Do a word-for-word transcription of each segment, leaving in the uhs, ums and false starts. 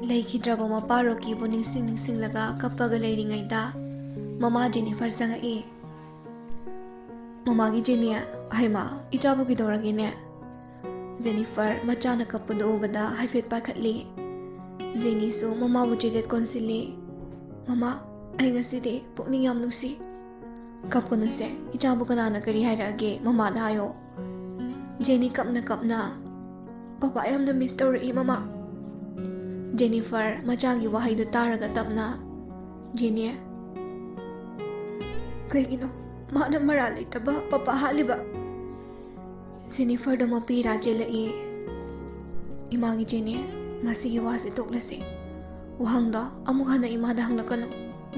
ꯂꯩꯈꯤꯗ꯭ꯔꯕ ꯃꯄꯥ ꯔꯣꯀꯤꯕꯨ ꯅꯤꯡꯁꯤꯡ ꯅꯤꯡꯁꯤꯡꯂꯒ ꯀꯞꯄꯒ ꯂꯩꯔꯤꯉꯩꯗ ꯃꯃꯥ ꯖꯦꯅꯤꯐꯔ ꯆꯪꯉꯛꯏ꯫ "ꯃꯃꯥꯒꯤ ꯖꯦꯅꯤ, ꯍꯩꯃꯥ, ꯏꯆꯥꯕꯨ ꯀꯩꯗꯧꯔꯒꯦꯅꯦ?" ꯖꯦꯅꯤꯐꯔ ꯃꯆꯥꯅ ꯀꯞꯄꯗꯨ ꯎꯕꯗ ꯍꯥꯏꯐꯦꯠ ꯄꯥꯏꯈꯠꯂꯤ꯫ ꯖꯦꯅꯤꯁꯨ ꯃꯃꯥꯕꯨ ꯆꯦꯖꯦꯠ ꯀꯣꯟꯁꯤꯜꯂꯤ꯫ "ꯃꯃꯥ, ꯑꯩ ꯉꯁꯤꯗꯤ ꯄꯨꯛꯅꯤꯡ ꯌꯥꯝ ꯅꯨꯡꯁꯤ꯫" "ꯀꯞꯀꯅꯨꯁꯦ, ꯏꯆꯥꯕꯨ ꯀꯅꯥꯅ ꯀꯔꯤ ꯍꯥꯏꯔꯛꯑꯒꯦ? ꯃꯃꯥꯗ ꯍꯥꯏꯌꯣ꯫" ꯖꯦꯅꯤ ꯀꯞꯅ ꯀꯞꯅ, "ꯄꯄꯥ ꯌꯥꯝꯅ ꯃꯤꯁ ꯇꯧꯔꯛꯏ, ꯃꯃꯥ꯫" ꯖꯦꯅꯤꯐꯔ ꯃꯆꯥꯒꯤ ꯋꯥꯍꯩꯗꯨ ꯇꯥꯔꯒ ꯇꯞꯅ, "ꯖꯦꯅꯤ, ꯀꯩꯒꯤꯅꯣ ꯃꯥꯅ ꯃꯔꯥꯜ ꯂꯩꯇꯕ ꯄꯄꯥ ꯍꯥꯠꯂꯤꯕ?" ꯖꯦꯅꯤꯐꯔꯗꯣ ꯃꯄꯤ ꯏꯔꯥ ꯆꯦꯜꯂꯛꯏ꯫ "ꯏꯃꯥꯒꯤ ꯖꯦꯅꯤ, ꯃꯁꯤꯒꯤ ꯋꯥꯁꯦ ꯇꯣꯛꯂꯁꯤ꯫ ꯋꯥꯍꯪꯗꯣ ꯑꯃꯨꯛ ꯍꯟꯅ ꯏꯃꯥꯗ ꯍꯪꯂꯛꯀꯅꯨ,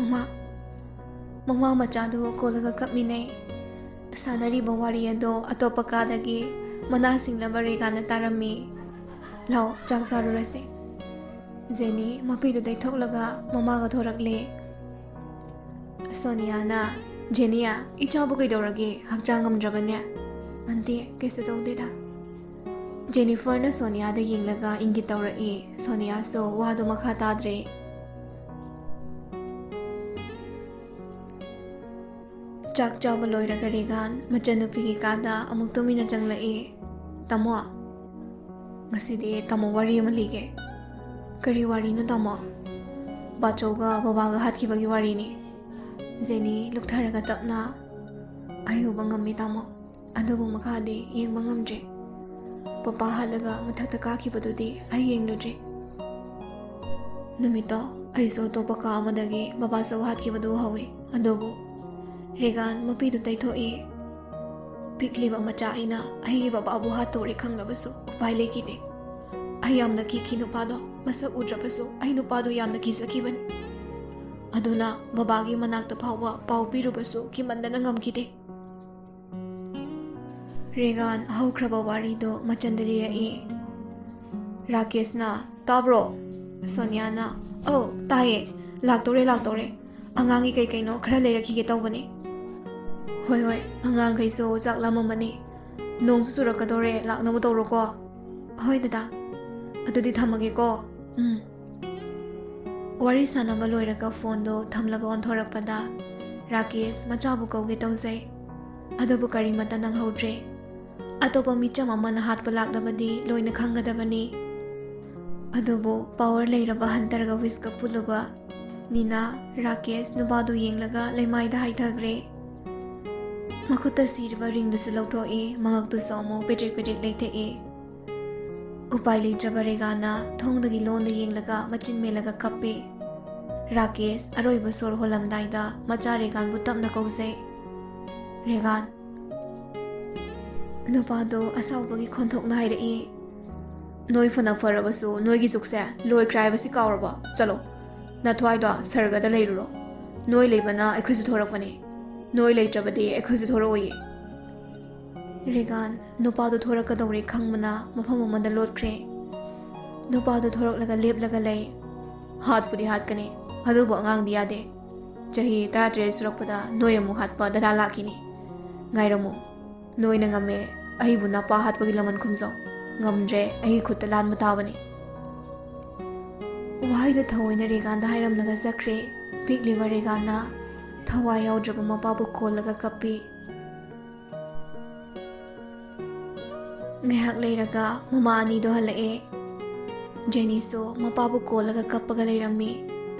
ꯃꯃꯥ꯫" ꯃꯃꯥ ꯃꯆꯥꯗꯨ ꯀꯣꯜꯂꯒ ꯀꯞꯃꯤꯟꯅꯩ꯫ ꯁꯥꯟꯅꯔꯤꯕ ꯋꯥꯔꯤ ꯑꯗꯣ ꯑꯇꯣꯞꯄ ꯀꯥꯗꯒꯤ ꯃꯅꯥ ꯁꯤꯡꯅꯕ ꯔꯦꯒꯥꯅ ꯇꯥꯔꯝꯃꯤ꯫ "ꯂꯥꯎ, ꯆꯥꯛ ꯆꯥꯔꯨꯔꯁꯤ꯫" ꯖꯦꯅꯤ ꯃꯄꯤꯗꯨ ꯇꯩꯊꯣꯛꯂꯒ ꯃꯃꯥꯒ ꯊꯣꯔꯛꯂꯦ꯫ ꯁꯣꯅꯤꯌꯥꯅ, "ꯖꯦꯅꯤꯌꯥ, ꯏꯆꯥꯕꯨ ꯀꯩꯗꯧꯔꯒꯦ? ꯍꯛꯆꯥꯡ ꯉꯝꯗ꯭ꯔꯕꯅꯦ?" "ꯑꯟꯇꯤ, ꯀꯩꯁꯨ ꯇꯧꯗꯦꯗ꯫" ꯖꯦꯅꯤꯐꯔꯅ ꯁꯣꯅꯤꯌꯥꯗ ꯌꯦꯡꯂꯒ ꯏꯪꯒꯤꯠ ꯇꯧꯔꯛꯏ꯫ ꯁꯣꯅꯤꯌꯥꯁꯨ ꯋꯥꯗꯨ ꯃꯈꯥ ꯇꯥꯗ꯭ꯔꯦ꯫ ꯆꯥꯛ ꯆꯥꯕ ꯂꯣꯏꯔꯒ ꯔꯦꯒꯥꯟ ꯃꯆꯟꯅꯨꯄꯤꯒꯤ ꯀꯥꯗ ꯑꯃꯨꯛ ꯇꯨꯃꯤꯟꯅ ꯆꯪꯂꯛꯏ꯫ "ꯇꯥꯃꯣ, ꯉꯁꯤꯗꯤ ꯇꯥꯃꯣ ꯋꯥꯔꯤ ꯑꯃ ꯂꯤꯒꯦ꯫" "ꯀꯔꯤ ꯋꯥꯔꯤꯅꯣ, ꯇꯥꯃꯣ?" "ꯕꯥꯆꯧꯒ ꯕꯕꯥꯒ ꯍꯥꯠꯈꯤꯕꯒꯤ ꯋꯥꯔꯤꯅꯤ꯫" ꯖꯦꯅꯤ ꯂꯨꯛꯊꯔꯒ ꯇꯞꯅ, "ꯑꯩ ꯎꯕ ꯉꯝꯃꯤ, ꯇꯥꯃꯣ꯫ ꯑꯗꯨꯕꯨ ꯃꯈꯥꯗꯤ ꯌꯦꯡꯕ ꯉꯝꯗ꯭ꯔꯤ꯫ ꯄꯄꯥ ꯍꯥꯠꯂꯒ ꯃꯊꯛꯇ ꯀꯥꯈꯤꯕꯗꯨꯗꯤ ꯑꯩ ꯌꯦꯡꯂꯨꯗ꯭ꯔꯤ꯫ ꯅꯨꯃꯤꯠꯇꯣ ꯑꯩꯁꯨ ꯑꯇꯣꯞꯄ ꯀꯥ ꯑꯃꯗꯒꯤ ꯕꯕꯥꯁꯨ ꯍꯥꯠꯈꯤꯕꯗꯨ ꯎꯍꯧꯏ꯫ ꯑꯗꯨꯕꯨ," ꯔꯦꯒꯥꯟ ꯃꯄꯤꯗꯨ ꯇꯩꯊꯣꯛꯏ, "ꯄꯤꯛꯂꯤꯕ ꯃꯆꯥ ꯑꯩꯅ ꯑꯩꯒꯤ ꯕꯕꯥꯕꯨ ꯍꯥꯠꯇꯣꯔꯦ ꯈꯪꯂꯕꯁꯨ ꯎꯄꯥꯏ ꯂꯩꯈꯤꯗꯦ꯫ ꯑꯩ ꯌꯥꯝꯅ ꯀꯤꯈꯤ ꯅꯨꯄꯥꯗꯣ꯫ ꯃꯁꯛ ꯎꯗ꯭ꯔꯕꯁꯨ ꯑꯩ ꯅꯨꯄꯥꯗꯨ ꯌꯥꯝꯅ ꯀꯤꯖꯈꯤꯕꯅꯤ꯫ ꯑꯗꯨꯅ ꯕꯕꯥꯒꯤ ꯃꯅꯥꯛꯇ ꯐꯥꯎꯕ ꯄꯥꯎ ꯄꯤꯔꯨꯕꯁꯨ ꯀꯤꯃꯟꯗꯅ ꯉꯝꯈꯤꯗꯦ꯫" ꯔꯦꯒꯥꯟ ꯍꯧꯈ꯭ꯔꯕ ꯋꯥꯔꯤꯗꯨ ꯃꯆꯟꯗ ꯂꯤꯔꯛꯏ꯫ ꯔꯥꯀꯦꯁꯅ, "ꯇꯥꯕ꯭ꯔꯣ?" ꯁꯣꯅꯤꯌꯥꯅ, "ꯑꯧ, ꯇꯥꯏꯌꯦ꯫ ꯂꯥꯛꯇꯧꯔꯦ, ꯂꯥꯛꯇꯧꯔꯦ꯫ ꯑꯉꯥꯡꯒꯤ ꯀꯩ ꯀꯩꯅꯣ ꯈꯔ ꯂꯩꯔꯛꯈꯤꯒꯦ ꯇꯧꯕꯅꯦ꯫" "ꯍꯣꯏ, ꯍꯣꯏ, ꯑꯉꯥꯡꯈꯩꯁꯨ ꯆꯥꯛ ꯂꯥꯝꯃꯝꯃꯅꯤ꯫ ꯅꯣꯡꯁꯨ ꯆꯨꯔꯛꯀꯗꯧꯔꯦ, ꯂꯥꯛꯅꯕ ꯇꯧꯔꯣꯀꯣ꯫" "ꯍꯣꯏ, ꯗꯗꯥ꯫ ꯑꯗꯨꯗꯤ ꯊꯝꯃꯒꯦꯀꯣ꯫" ꯎꯝ꯫ ꯋꯥꯔꯤ ꯁꯥꯟꯅꯕ ꯂꯣꯏꯔꯒ ꯐꯣꯟꯗꯣ ꯊꯝꯂꯒ ꯑꯣꯟꯊꯣꯔꯛꯄꯗ ꯔꯥꯀꯦꯁ ꯃꯆꯥꯕꯨ ꯀꯧꯒꯦ ꯇꯧꯖꯩ꯫ ꯑꯗꯨꯕꯨ ꯀꯔꯤꯃꯠꯇ ꯅꯪꯍꯧꯗ꯭ꯔꯦ꯫ ꯑꯇꯣꯞꯄ ꯃꯤꯆꯝ ꯑꯃꯅ ꯍꯥꯠꯄ ꯂꯥꯛꯂꯕꯗꯤ ꯂꯣꯏꯅ ꯈꯪꯒꯗꯕꯅꯤ꯫ ꯑꯗꯨꯕꯨ ꯄꯥꯋꯔ ꯂꯩꯔꯕ ꯍꯟꯇꯔꯒ ꯋꯤꯁꯀ ꯄꯨꯜꯂꯨꯕ ꯅꯤꯅ ꯔꯥꯀꯦꯁ ꯅꯨꯄꯥꯗꯨ ꯌꯦꯡꯂꯒ ꯂꯩꯃꯥꯏꯗ ꯍꯥꯏꯊꯈ꯭ꯔꯦ꯫ ꯃꯈꯨꯠꯇ ꯁꯤꯔꯤꯕ ꯔꯤꯡꯗꯨꯁꯨ ꯂꯧꯊꯣꯛꯏ, ꯃꯉꯛꯇꯨꯁꯨ ꯑꯃꯨꯛ ꯄꯦꯗ꯭ꯔꯦꯛ ꯄꯦꯗ꯭ꯔꯦꯛ ꯂꯩꯊꯦꯛꯏ꯫ ꯎꯄꯥꯏ ꯂꯩꯇ꯭ꯔꯕ ꯔꯦꯒꯥꯅ ꯊꯣꯡꯗꯒꯤ ꯂꯣꯟꯗ ꯌꯦꯡꯂꯒ ꯃꯆꯤꯟ ꯃꯦꯜꯂꯒ ꯀꯞꯄꯤ꯫ ꯔꯥꯀꯦꯁ ꯑꯔꯣꯏꯕ ꯁꯣꯔ ꯍꯣꯜꯂꯝꯗꯥꯏꯗ ꯃꯆꯥ ꯔꯦꯒꯥꯟꯕꯨ ꯇꯞꯅ ꯀꯧꯖꯩ꯫ "ꯔꯦꯒꯥꯟ!" ꯅꯨꯄꯥꯗꯣ ꯑꯁꯥꯎꯕꯒꯤ ꯈꯣꯟꯊꯣꯛꯅ ꯍꯥꯏꯔꯛꯏ꯫ "ꯅꯣꯏ ꯐꯅ ꯐꯔꯕꯁꯨ ꯅꯣꯏꯒꯤ ꯖꯨꯛꯁꯦ ꯂꯣꯏꯈ꯭ꯔꯦ ꯍꯥꯏꯕꯁꯤ ꯀꯥꯎꯔꯕꯣ? ꯆꯠꯂꯣ, ꯅꯊ꯭ꯋꯥꯏꯗꯣ ꯁꯔꯒꯗ ꯂꯩꯔꯨꯔꯣ꯫ ꯅꯣꯏ ꯂꯩꯕꯅ ꯑꯩꯈꯣꯏꯁꯨ ꯊꯣꯔꯛꯄꯅꯦ꯫ ꯅꯣꯏ ꯂꯩꯇ꯭ꯔꯕꯗꯤ ꯑꯩꯈꯣꯏꯁꯨ ꯊꯣꯔꯛꯑꯣꯏꯌꯦ꯫" ꯔꯦꯒꯥꯟ ꯅꯨꯄꯥꯗꯨ ꯊꯣꯔꯛꯀꯗꯧꯔꯦ ꯈꯪꯕꯅ ꯃꯐꯝ ꯑꯃꯗ ꯂꯣꯠꯈ꯭ꯔꯦ꯫ ꯅꯨꯄꯥꯗꯨ ꯊꯣꯔꯛꯂꯒ ꯂꯦꯞꯂꯒ ꯂꯩ꯫ "ꯍꯥꯠꯄꯨꯗꯤ ꯍꯥꯠꯀꯅꯤ, ꯑꯗꯨꯕꯨ ꯑꯉꯥꯡꯗꯤ ꯌꯥꯗꯦ꯫ ꯆꯍꯤ ꯇꯔꯥꯇꯔꯦꯠ ꯁꯨꯔꯛꯄꯗ ꯅꯣꯏ ꯑꯃꯨꯛ ꯍꯥꯠꯄ ꯗꯇꯥ ꯂꯥꯛꯈꯤꯅꯤ꯫ ꯉꯥꯏꯔꯝꯃꯨ, ꯅꯣꯏꯅ ꯉꯝꯃꯦ, ꯑꯩꯕꯨ ꯅꯄꯥ ꯍꯥꯠꯄꯒꯤ ꯂꯃꯟ ꯈꯨꯝꯖꯧ꯫ ꯉꯝꯗ꯭ꯔꯦ, ꯑꯩꯒꯤ ꯈꯨꯠꯇ ꯂꯥꯟꯕ ꯇꯥꯕꯅꯤ꯫" ꯋꯥꯍꯩꯗꯨ ꯊꯑꯣꯏꯅ ꯔꯦꯒꯥꯟꯗ ꯍꯥꯏꯔꯝꯂꯒ ꯆꯠꯈ꯭ꯔꯦ꯫ ꯄꯤꯛꯂꯤꯕ ꯔꯦꯒꯥꯟꯅ ꯊꯋꯥꯏ ꯌꯥꯎꯗ꯭ꯔꯕ ꯃꯄꯥꯕꯨ ꯀꯣꯜꯂꯒ ꯀꯞꯄꯤ꯫ ꯉꯥꯏꯍꯥꯛ ꯂꯩꯔꯒ ꯃꯃꯥ ꯑꯅꯤꯗꯣ ꯍꯜꯂꯛꯑꯦ꯫ ꯖꯦꯅꯤꯁꯨ ꯃꯄꯥꯕꯨ ꯀꯣꯜꯂꯒ ꯀꯞꯄꯒ ꯂꯩꯔꯝꯃꯤ꯫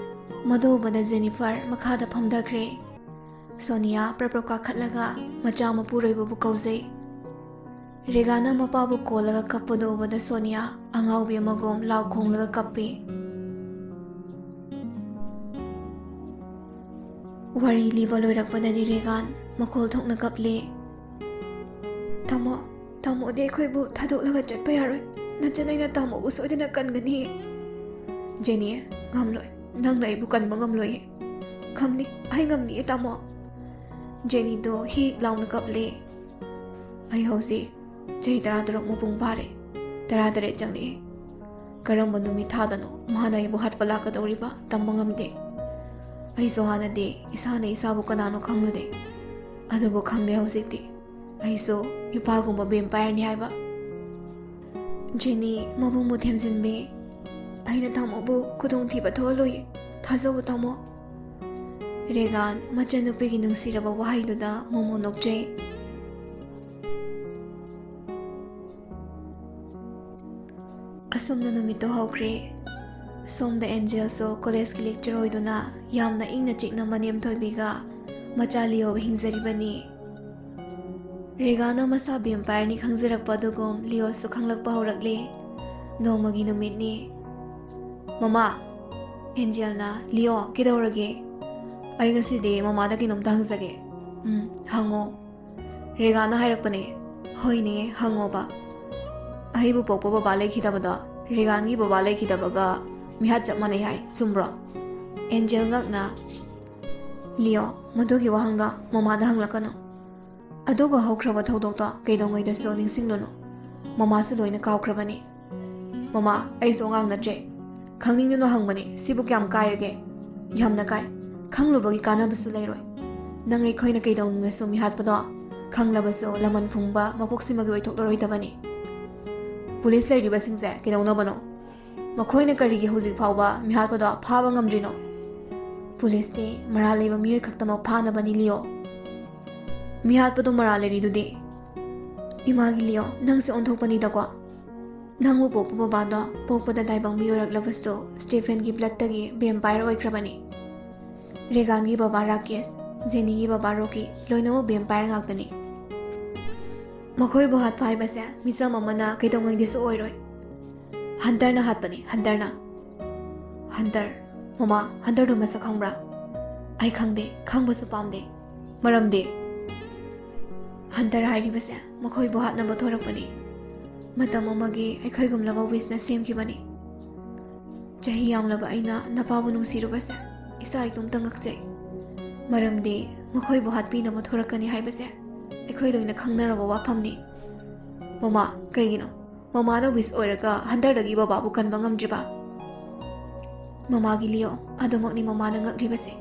ꯃꯗꯨ ꯎꯕꯗ ꯖꯦꯅꯤꯐꯔ ꯃꯈꯥꯗ ꯐꯝꯊꯈ꯭ꯔꯦ꯫ ꯁꯣꯅꯤꯌꯥ ꯄ꯭ꯔꯞ ꯄ꯭ꯔꯞ ꯀꯥꯈꯠꯂꯒ ꯃꯆꯥ ꯃꯄꯨꯔꯣꯏꯕꯕꯨ ꯀꯧꯖꯩ꯫ ꯔꯦꯒꯥꯅ ꯃꯄꯥꯕꯨ ꯀꯣꯜꯂꯒ ꯀꯞꯄꯗꯨ ꯎꯕꯗ ꯁꯣꯅꯤꯌꯥ ꯑꯉꯥꯎꯕꯤ ꯑꯃꯒꯨꯝ ꯂꯥꯎ ꯈꯣꯡꯂꯒ ꯀꯞꯄꯤ꯫ ꯋꯥꯔꯤ ꯂꯤꯕ ꯂꯣꯏꯔꯛꯄꯗꯗꯤ ꯔꯦꯒꯥꯟ ꯃꯈꯣꯜ ꯊꯣꯛꯅ ꯀꯞꯂꯦ꯫ "ꯇꯥꯃꯣ, ꯇꯥꯃꯣꯗꯤ ꯑꯩꯈꯣꯏꯕꯨ ꯊꯥꯗꯣꯛꯂꯒ ꯆꯠꯄ ꯌꯥꯔꯣꯏ꯫ ꯅꯆꯟ ꯑꯩꯅ ꯇꯥꯃꯣꯕꯨ ꯁꯣꯏꯗꯅ ꯀꯟꯒꯅꯤ꯫" "ꯖꯦꯅꯤ, ꯉꯝꯂꯣꯏ꯫ ꯅꯪꯅ ꯑꯩꯕꯨ ꯀꯟꯕ ꯉꯝꯂꯣꯏꯌꯦ꯫" "ꯉꯝꯅꯤ, ꯑꯩ ꯉꯝꯅꯤꯌꯦ, ꯇꯥꯃꯣ꯫" ꯖꯦꯅꯤꯗꯣ ꯍꯤꯛ ꯂꯥꯎꯅ ꯀꯞꯂꯦ꯫ "ꯑꯩ ꯍꯧꯖꯤꯛ ꯆꯍꯤ ꯇꯔꯥꯇꯔꯨꯛ ꯃꯄꯨꯡ ꯐꯥꯔꯦ꯫ ꯇꯔꯥꯇꯔꯦꯠ ꯆꯪꯂꯛꯑꯦ꯫ ꯀꯔꯝꯕ ꯅꯨꯃꯤꯠ ꯊꯥꯗꯅꯣ ꯃꯍꯥꯛꯅ ꯑꯩꯕꯨ ꯍꯥꯠꯄ ꯂꯥꯛꯀꯗꯧꯔꯤꯕ ꯇꯝꯕ ꯉꯝꯗꯦ꯫ ꯑꯩꯁꯨ ꯍꯥꯟꯅꯗꯤ ꯏꯁꯥꯅ ꯏꯁꯥꯕꯨ ꯀꯅꯥꯅꯣ ꯈꯪꯂꯨꯗꯦ꯫ ꯑꯗꯨꯕꯨ ꯈꯪꯂꯦ ꯍꯧꯖꯤꯛꯇꯤ꯫ ꯑꯩꯁꯨ ꯏꯄꯥꯒꯨꯝꯕ ꯚꯦꯝꯄꯥꯌꯔꯅꯤ ꯍꯥꯏꯕ꯫" ꯖꯦꯅꯤ ꯃꯕꯨꯡꯕꯨ ꯊꯦꯝꯖꯤꯟꯕꯤ꯫ ꯑꯩꯅ ꯇꯥꯃꯣꯕꯨ ꯈꯨꯗꯣꯡꯊꯤꯕ ꯊꯣꯛꯍꯜꯂꯣꯏꯌꯦ꯫ ꯊꯥꯖꯧ ꯇꯥꯃꯣ꯫ ꯔꯦꯒꯥꯟ ꯃꯆꯟꯅꯨꯄꯤꯒꯤ ꯅꯨꯡꯁꯤꯔꯕ ꯋꯥꯍꯩꯗꯨꯗ ꯃꯣꯃꯣ ꯅꯣꯛꯆꯩ꯫ ꯑꯁꯨꯝꯅ ꯅꯨꯃꯤꯠꯇꯣ ꯍꯧꯈ꯭ꯔꯦ꯫ ꯁꯣꯝꯗ ꯑꯦꯟꯖꯦꯜꯁꯨ ꯀꯣꯂꯦꯖꯀꯤ ꯂꯦꯛꯆꯔ ꯑꯣꯏꯗꯨꯅ ꯌꯥꯝꯅ ꯏꯪꯅ ꯆꯤꯛꯅ ꯃꯅꯦꯝ ꯊꯣꯏꯕꯤꯒ ꯃꯆꯥ ꯂꯤꯑꯣꯒ ꯍꯤꯡꯖꯔꯤꯕꯅꯤ꯫ ꯔꯦꯒꯥꯅ ꯃꯁꯥ ꯚꯦꯝꯄꯥꯌꯔꯅꯤ ꯈꯪꯖꯔꯛꯄ ꯑꯗꯨꯒꯨꯝ ꯂꯤꯑꯣꯁꯨ ꯈꯪꯂꯛꯄ ꯍꯧꯔꯛꯂꯦ꯫ ꯅꯣꯡꯃꯒꯤ ꯅꯨꯃꯤꯠꯅꯤ꯫ "ꯃꯃꯥ!" ꯑꯦꯟꯖꯦꯜꯅ, "ꯂꯤꯑꯣ, ꯀꯩꯗꯧꯔꯒꯦ?" "ꯑꯩ ꯉꯁꯤꯗꯤ ꯃꯃꯥꯗ ꯀꯩꯅꯣꯝꯇ ꯍꯪꯖꯒꯦ꯫" "ꯎꯝ, ꯍꯪꯉꯣ꯫" "ꯔꯦꯒꯥꯅ ꯍꯥꯏꯔꯛꯄꯅꯦ꯫" "ꯍꯣꯏꯅꯦ, ꯍꯪꯉꯣꯕ꯫" "ꯑꯩꯕꯨ ꯄꯣꯛꯄ ꯕꯕꯥ ꯂꯩꯈꯤꯗꯕꯗꯣ ꯔꯦꯒꯥꯟꯒꯤ ꯕꯕꯥ ꯂꯩꯈꯤꯗꯕꯒ ꯃꯤꯍꯥꯠ ꯆꯞ ꯃꯥꯟꯅꯩ ꯍꯥꯏ, ꯆꯨꯝꯕ꯭ꯔꯣ?" ꯑꯦꯟꯖꯦꯜ ꯉꯛꯅ, "ꯂꯤꯑꯣ, ꯃꯗꯨꯒꯤ ꯋꯥꯍꯪꯗꯣ ꯃꯃꯥꯗ ꯍꯪꯂꯛꯀꯅꯨ꯫ ꯑꯗꯨꯒ ꯍꯧꯈ꯭ꯔꯕ ꯊꯧꯗꯣꯛꯇꯣ ꯀꯩꯗꯧꯉꯩꯗꯁꯨ ꯅꯤꯡꯁꯤꯡꯂꯨꯅꯨ꯫ ꯃꯃꯥꯁꯨ ꯂꯣꯏꯅ ꯀꯥꯎꯈ꯭ꯔꯕꯅꯤ꯫" "ꯃꯃꯥ, ꯑꯩꯁꯨ ꯑꯉꯥꯡ ꯅꯠꯇ꯭ꯔꯦ꯫ ꯈꯪꯅꯤꯡꯗꯨꯅ ꯍꯪꯕꯅꯦ, ꯁꯤꯕꯨ ꯀꯌꯥꯝ ꯀꯥꯏꯔꯒꯦ?" "ꯌꯥꯝꯅ ꯀꯥꯏ꯫ ꯈꯪꯂꯨꯕꯒꯤ ꯀꯥꯟꯅꯕꯁꯨ ꯂꯩꯔꯣꯏ꯫ ꯅꯪ ꯑꯩꯈꯣꯏꯅ ꯀꯩꯗꯧꯅꯨꯡꯗꯁꯨ ꯃꯤꯍꯥꯠꯄꯗꯣ ꯈꯪꯂꯕꯁꯨ ꯂꯃꯟ ꯐꯨꯡꯕ ꯃꯄꯣꯛꯁꯤꯃꯒꯤ ꯑꯣꯏꯊꯣꯛꯂꯔꯣꯏꯗꯕꯅꯤ꯫" "ꯄꯨꯂꯤꯁ ꯂꯩꯔꯤꯕꯁꯤꯡꯁꯦ ꯀꯩꯗꯧꯅꯕꯅꯣ? ꯃꯈꯣꯏꯅ ꯀꯔꯤꯒꯤ ꯍꯧꯖꯤꯛ ꯐꯥꯎꯕ ꯃꯤꯍꯥꯠꯄꯗꯣ ꯐꯥꯕ ꯉꯝꯗ꯭ꯔꯤꯅꯣ?" "ꯄꯨꯂꯤꯁꯇꯤ ꯃꯔꯥꯜ ꯂꯩꯕ ꯃꯤꯑꯣꯏ ꯈꯛꯇꯃꯛ ꯐꯥꯅꯕꯅꯤ, ꯂꯤꯑꯣ꯫ ꯃꯤꯍꯥꯠꯄꯗꯣ ꯃꯔꯥꯜ ꯂꯩꯔꯤꯗꯨꯗꯤ꯫" "ꯏꯃꯥꯒꯤ ꯂꯤꯑꯣ, ꯅꯪꯁꯦ ꯑꯣꯟꯊꯣꯛꯄꯅꯤꯗꯀꯣ꯫ ꯅꯪꯕꯨ ꯄꯣꯛꯄ ꯕꯕꯥꯗꯣ ꯄꯣꯛꯄꯗ ꯇꯥꯏꯕꯪ ꯃꯤ ꯑꯣꯏꯔꯛꯂꯕꯁꯨ ꯁ꯭ꯇꯦꯐꯦꯟꯒꯤ ꯕ꯭ꯂꯠꯇꯒꯤ ꯚꯦꯝꯄꯥꯌꯔ ꯑꯣꯏꯈ꯭ꯔꯕꯅꯤ꯫ ꯔꯦꯒꯥꯟꯒꯤ ꯕꯕꯥ ꯔꯥꯀꯦꯁ, ꯖꯦꯅꯤꯒꯤ ꯕꯕꯥ ꯔꯣꯀꯤ ꯂꯣꯏꯅꯃꯛ ꯚꯦꯝꯄꯥꯌꯔ ꯉꯥꯛꯇꯅꯤ꯫ ꯃꯈꯣꯏꯕꯨ ꯍꯥꯠꯄ ꯍꯥꯏꯕꯁꯦ ꯃꯤꯆꯝ ꯑꯃꯅ ꯀꯩꯗꯧꯉꯩꯗꯁꯨ ꯑꯣꯏꯔꯣꯏ꯫ ꯍꯟꯇꯔꯅ ꯍꯥꯠꯄꯅꯤ, ꯍꯟꯇꯔꯅ꯫" "ꯍꯟꯇꯔ? ꯃꯃꯥ, ꯍꯟꯇꯔꯗꯨ ꯃꯁꯛ ꯈꯪꯕ꯭ꯔꯥ?" "ꯑꯩ ꯈꯪꯗꯦ, ꯈꯪꯕꯁꯨ ꯄꯥꯝꯗꯦ꯫" "ꯃꯔꯝꯗꯤ?" "ꯍꯟꯇꯔ ꯍꯥꯏꯔꯤꯕꯁꯦ ꯃꯈꯣꯏꯕꯨ ꯍꯥꯠꯅꯕ ꯊꯣꯔꯛꯄꯅꯤ꯫ ꯃꯇꯝ ꯑꯃꯒꯤ ꯑꯩꯈꯣꯏꯒꯨꯝꯂꯕ ꯋꯤꯁꯅ ꯁꯦꯝꯈꯤꯕꯅꯤ꯫ ꯆꯍꯤ ꯌꯥꯝꯂꯕ ꯑꯩꯅ ꯅꯄꯥꯕꯨ ꯅꯨꯡꯁꯤꯔꯨꯕꯁꯦ ꯏꯁꯥ ꯏꯇꯣꯝꯇ ꯉꯛꯆꯩ꯫ ꯃꯔꯝꯗꯤ ꯃꯈꯣꯏꯕꯨ ꯍꯥꯠꯄꯤꯅꯕ ꯊꯣꯔꯛꯀꯅꯤ ꯍꯥꯏꯕꯁꯦ ꯑꯩꯈꯣꯏ ꯂꯣꯏꯅ ꯈꯪꯅꯔꯕ ꯋꯥꯐꯝꯅꯤ꯫" "ꯃꯃꯥ, ꯀꯩꯒꯤꯅꯣ ꯃꯃꯥꯅ ꯋꯤꯁ ꯑꯣꯏꯔꯒ ꯍꯟꯇꯔꯗꯒꯤ ꯕꯕꯥꯕꯨ ꯀꯟꯕ ꯉꯝꯗ꯭ꯔꯤꯕ?" "ꯃꯃꯥꯒꯤ ꯂꯤꯑꯣ, ꯑꯗꯨꯃꯛꯅꯤ ꯃꯃꯥꯅ ꯉꯛꯂꯤꯕꯁꯦ꯫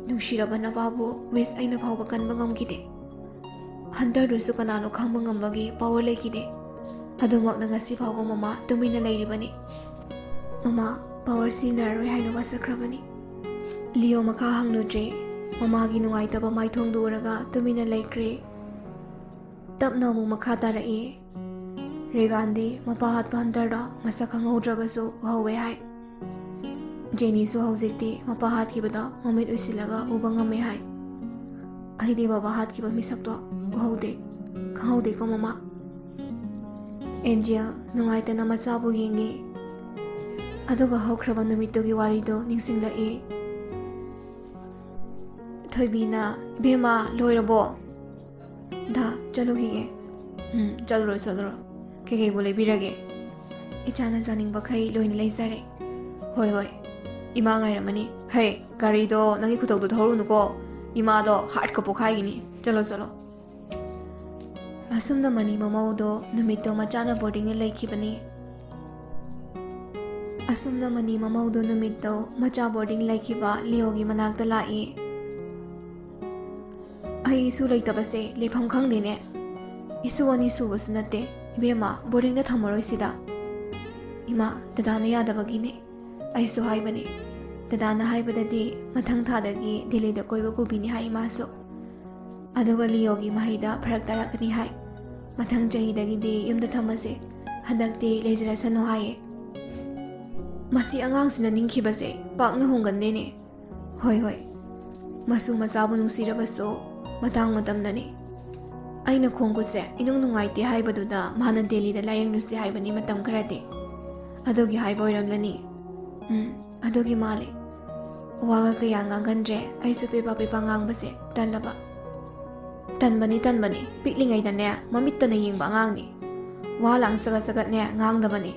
ꯅꯨꯡꯁꯤꯔꯕ ꯅꯄꯥꯕꯨ ꯋꯤꯁ ꯑꯩꯅ ꯐꯥꯎꯕ ꯀꯟꯕ ꯉꯝꯈꯤꯗꯦ꯫ ꯍꯟꯇꯔꯗꯨꯁꯨ ꯀꯅꯥꯅꯣ ꯈꯪꯕ ꯉꯝꯕꯒꯤ ꯄꯋꯔ ꯂꯩꯈꯤꯗꯦ꯫ ꯑꯗꯨꯃꯛꯅ ꯉꯁꯤ ꯐꯥꯎꯕ ꯃꯃꯥ ꯇꯨꯃꯤꯟꯅ ꯂꯩꯔꯤꯕꯅꯤ꯫" "ꯃꯃꯥ, ꯄꯥꯋꯔ ꯁꯤꯖꯤꯟꯅꯔꯔꯣꯏ ꯍꯥꯏꯅ ꯋꯥꯁꯛꯈ꯭ꯔꯕꯅꯤ꯫" ꯂꯤꯑꯣ ꯃꯈꯥ ꯍꯪꯂꯨꯗ꯭ꯔꯦ꯫ ꯃꯃꯥꯒꯤ ꯅꯨꯡꯉꯥꯏꯇꯕ ꯃꯥꯏꯊꯣꯡꯗꯨ ꯎꯔꯒ ꯇꯨꯃꯤꯟꯅ ꯂꯩꯈ꯭ꯔꯦ꯫ ꯇꯞꯅ ꯑꯃꯨꯛ ꯃꯈꯥ ꯇꯥꯔꯛꯏ꯫ ꯔꯦꯒꯥꯟꯗꯤ ꯃꯄꯥ ꯍꯥꯠꯄ ꯍꯟꯇꯔꯗꯣ ꯃꯁꯛ ꯈꯪꯍꯧꯗ꯭ꯔꯕꯁꯨ ꯎꯍꯧꯋꯦ ꯍꯥꯏ꯫ ꯖꯦꯅꯤꯁꯨ ꯍꯧꯖꯤꯛꯇꯤ ꯃꯄꯥ ꯍꯥꯠꯈꯤꯕꯗꯣ ꯃꯃꯤꯠ ꯎꯏꯁꯤꯜꯂꯒ ꯎꯕ ꯉꯝꯃꯦ ꯍꯥꯏ꯫ "ꯑꯩꯗꯤ ꯕꯕꯥ ꯍꯥꯠꯈꯤꯕ ꯃꯤꯁꯛꯇꯣ ꯎꯍꯧꯗꯦ, ꯈꯪꯍꯧꯗꯦꯀꯣ ꯃꯃꯥ꯫" ꯑꯦꯟꯖꯦꯜ ꯅꯨꯡꯉꯥꯏꯇꯅ ꯃꯆꯥꯕꯨ ꯌꯦꯡꯉꯤ꯫ ꯑꯗꯨꯒ ꯍꯧꯈ꯭ꯔꯕ ꯅꯨꯃꯤꯠꯇꯨꯒꯤ ꯋꯥꯔꯤꯗꯨ ꯅꯤꯡꯁꯤꯡꯂꯛꯏ꯫ ꯊꯣꯏꯕꯤꯅ, "ꯏꯕꯦꯝꯃ, ꯂꯣꯏꯔꯕꯣ?" "ꯗꯥ, ꯆꯠꯂꯨꯈꯤꯒꯦ꯫" "ꯎꯝ, ꯆꯠꯂꯨꯔꯣ, ꯆꯠꯂꯨꯔꯣ꯫ ꯀꯩꯀꯩꯕꯨ ꯂꯩꯕꯤꯔꯒꯦ?" "ꯏꯆꯥꯅ ꯆꯥꯅꯤꯡꯕꯈꯩ ꯂꯣꯏꯅ ꯂꯩꯖꯔꯦ꯫" "ꯍꯣꯏ, ꯍꯣꯏ꯫ ꯏꯃꯥ ꯉꯥꯏꯔꯝꯃꯅꯤ꯫ ꯍꯦ, ꯒꯥꯔꯤꯗꯣ ꯅꯪꯒꯤ ꯈꯨꯇꯧꯗꯣ ꯊꯧꯔꯨꯅꯨꯀꯣ꯫ ꯏꯃꯥꯗꯣ ꯍꯥꯔꯠꯀ ꯄꯣꯛꯈꯥꯏꯒꯤꯅꯤ꯫ ꯆꯠꯂꯣ, ꯆꯠꯂꯣ꯫" ꯑꯁꯨꯝꯅ ꯃꯅꯤ ꯃꯃꯧꯗꯣ ꯅꯨꯃꯤꯠꯇꯣ ꯃꯆꯥꯅ ꯕꯣꯔꯗꯤꯡꯗ ꯂꯩꯈꯤꯕꯅꯤ꯫ ꯑꯁꯨꯝꯅ ꯃꯅꯤ ꯃꯃꯧꯗꯣ ꯅꯨꯃꯤꯠꯇꯣ ꯃꯆꯥ ꯕꯣꯔꯗꯤꯡ ꯂꯩꯈꯤꯕ ꯂꯤꯑꯣꯒꯤ ꯃꯅꯥꯛꯇ ꯂꯥꯛꯏ꯫ "ꯑꯩ ꯏꯁꯨ ꯂꯩꯇꯕꯁꯦ ꯂꯩꯐꯝ ꯈꯪꯗꯦꯅꯦ꯫ ꯏꯁꯨ ꯑꯅꯤ ꯁꯨꯕꯁꯨ ꯅꯠꯇꯦ꯫ ꯏꯕꯦꯝꯃ, ꯕꯣꯔꯗꯤꯡꯗ ꯊꯝꯃꯔꯣꯏꯁꯤꯗ꯫" "ꯏꯃꯥ, ꯗꯗꯥꯅ ꯌꯥꯗꯕꯒꯤꯅꯦ꯫ ꯑꯩꯁꯨ ꯍꯥꯏꯕꯅꯦ꯫ ꯗꯗꯥꯅ ꯍꯥꯏꯕꯗꯗꯤ ꯃꯊꯪ ꯊꯥꯗꯒꯤ ꯗꯦꯜꯂꯤꯗ ꯀꯣꯏꯕ ꯄꯨꯕꯤꯅꯤ ꯍꯥꯏ ꯏꯃꯥꯁꯨ꯫ ꯑꯗꯨꯒ ꯂꯤꯑꯣꯒꯤ ꯃꯍꯩꯗ ꯐꯔꯛ ꯇꯥꯔꯛꯀꯅꯤ ꯍꯥꯏ꯫ ꯃꯊꯪ ꯆꯍꯤꯗꯒꯤꯗꯤ ꯌꯨꯝꯗ ꯊꯝꯃꯁꯦ꯫ ꯍꯟꯗꯛꯇꯤ ꯂꯩꯖꯔꯁꯅꯨ ꯍꯥꯏꯌꯦ꯫ ꯃꯁꯤ ꯑꯉꯥꯡꯁꯤꯅ ꯅꯤꯡꯈꯤꯕꯁꯦ ꯄꯥꯛꯅ ꯍꯣꯡꯒꯟꯗꯦꯅꯦ꯫" "ꯍꯣꯏ, ꯍꯣꯏ꯫ ꯃꯁꯨ ꯃꯆꯥꯕꯨ ꯅꯨꯡꯁꯤꯔꯕꯁꯨ ꯃꯇꯥꯡ ꯃꯇꯝꯅꯅꯤ꯫ ꯑꯩꯅ ꯈꯣꯡꯈꯨꯠꯁꯦ ꯏꯅꯨꯡ ꯅꯨꯡꯉꯥꯏꯇꯦ ꯍꯥꯏꯕꯗꯨꯗ ꯃꯥꯅ ꯗꯦꯜꯂꯤꯗ ꯂꯥꯌꯦꯡꯂꯨꯁꯤ ꯍꯥꯏꯕꯅꯤ ꯃꯇꯝ ꯈꯔꯗꯤ꯫ ꯑꯗꯨꯒꯤ ꯍꯥꯏꯕ ꯑꯣꯏꯔꯝꯂꯅꯤ꯫" "ꯎꯝ, ꯑꯗꯨꯒꯤ ꯃꯥꯜꯂꯤ꯫ ꯋꯥꯒ ꯀꯌꯥ ꯉꯥꯡꯒꯟꯗ꯭ꯔꯦ꯫ ꯑꯩꯁꯨ ꯄꯦꯄꯥ ꯄꯦꯄꯥ ꯉꯥꯡꯕꯁꯦ ꯇꯜꯂꯕ꯫" "ꯇꯟꯕꯅꯤ, ꯇꯟꯕꯅꯤ꯫ ꯄꯤꯛꯂꯤꯉꯩꯗꯅꯦ ꯃꯃꯤꯠꯇꯅ ꯌꯦꯡꯕ ꯑꯉꯥꯡꯅꯤ꯫ ꯋꯥ ꯂꯥꯡ ꯆꯒꯠ ꯆꯒꯠꯅꯦ ꯉꯥꯡꯗꯕꯅꯤ꯫"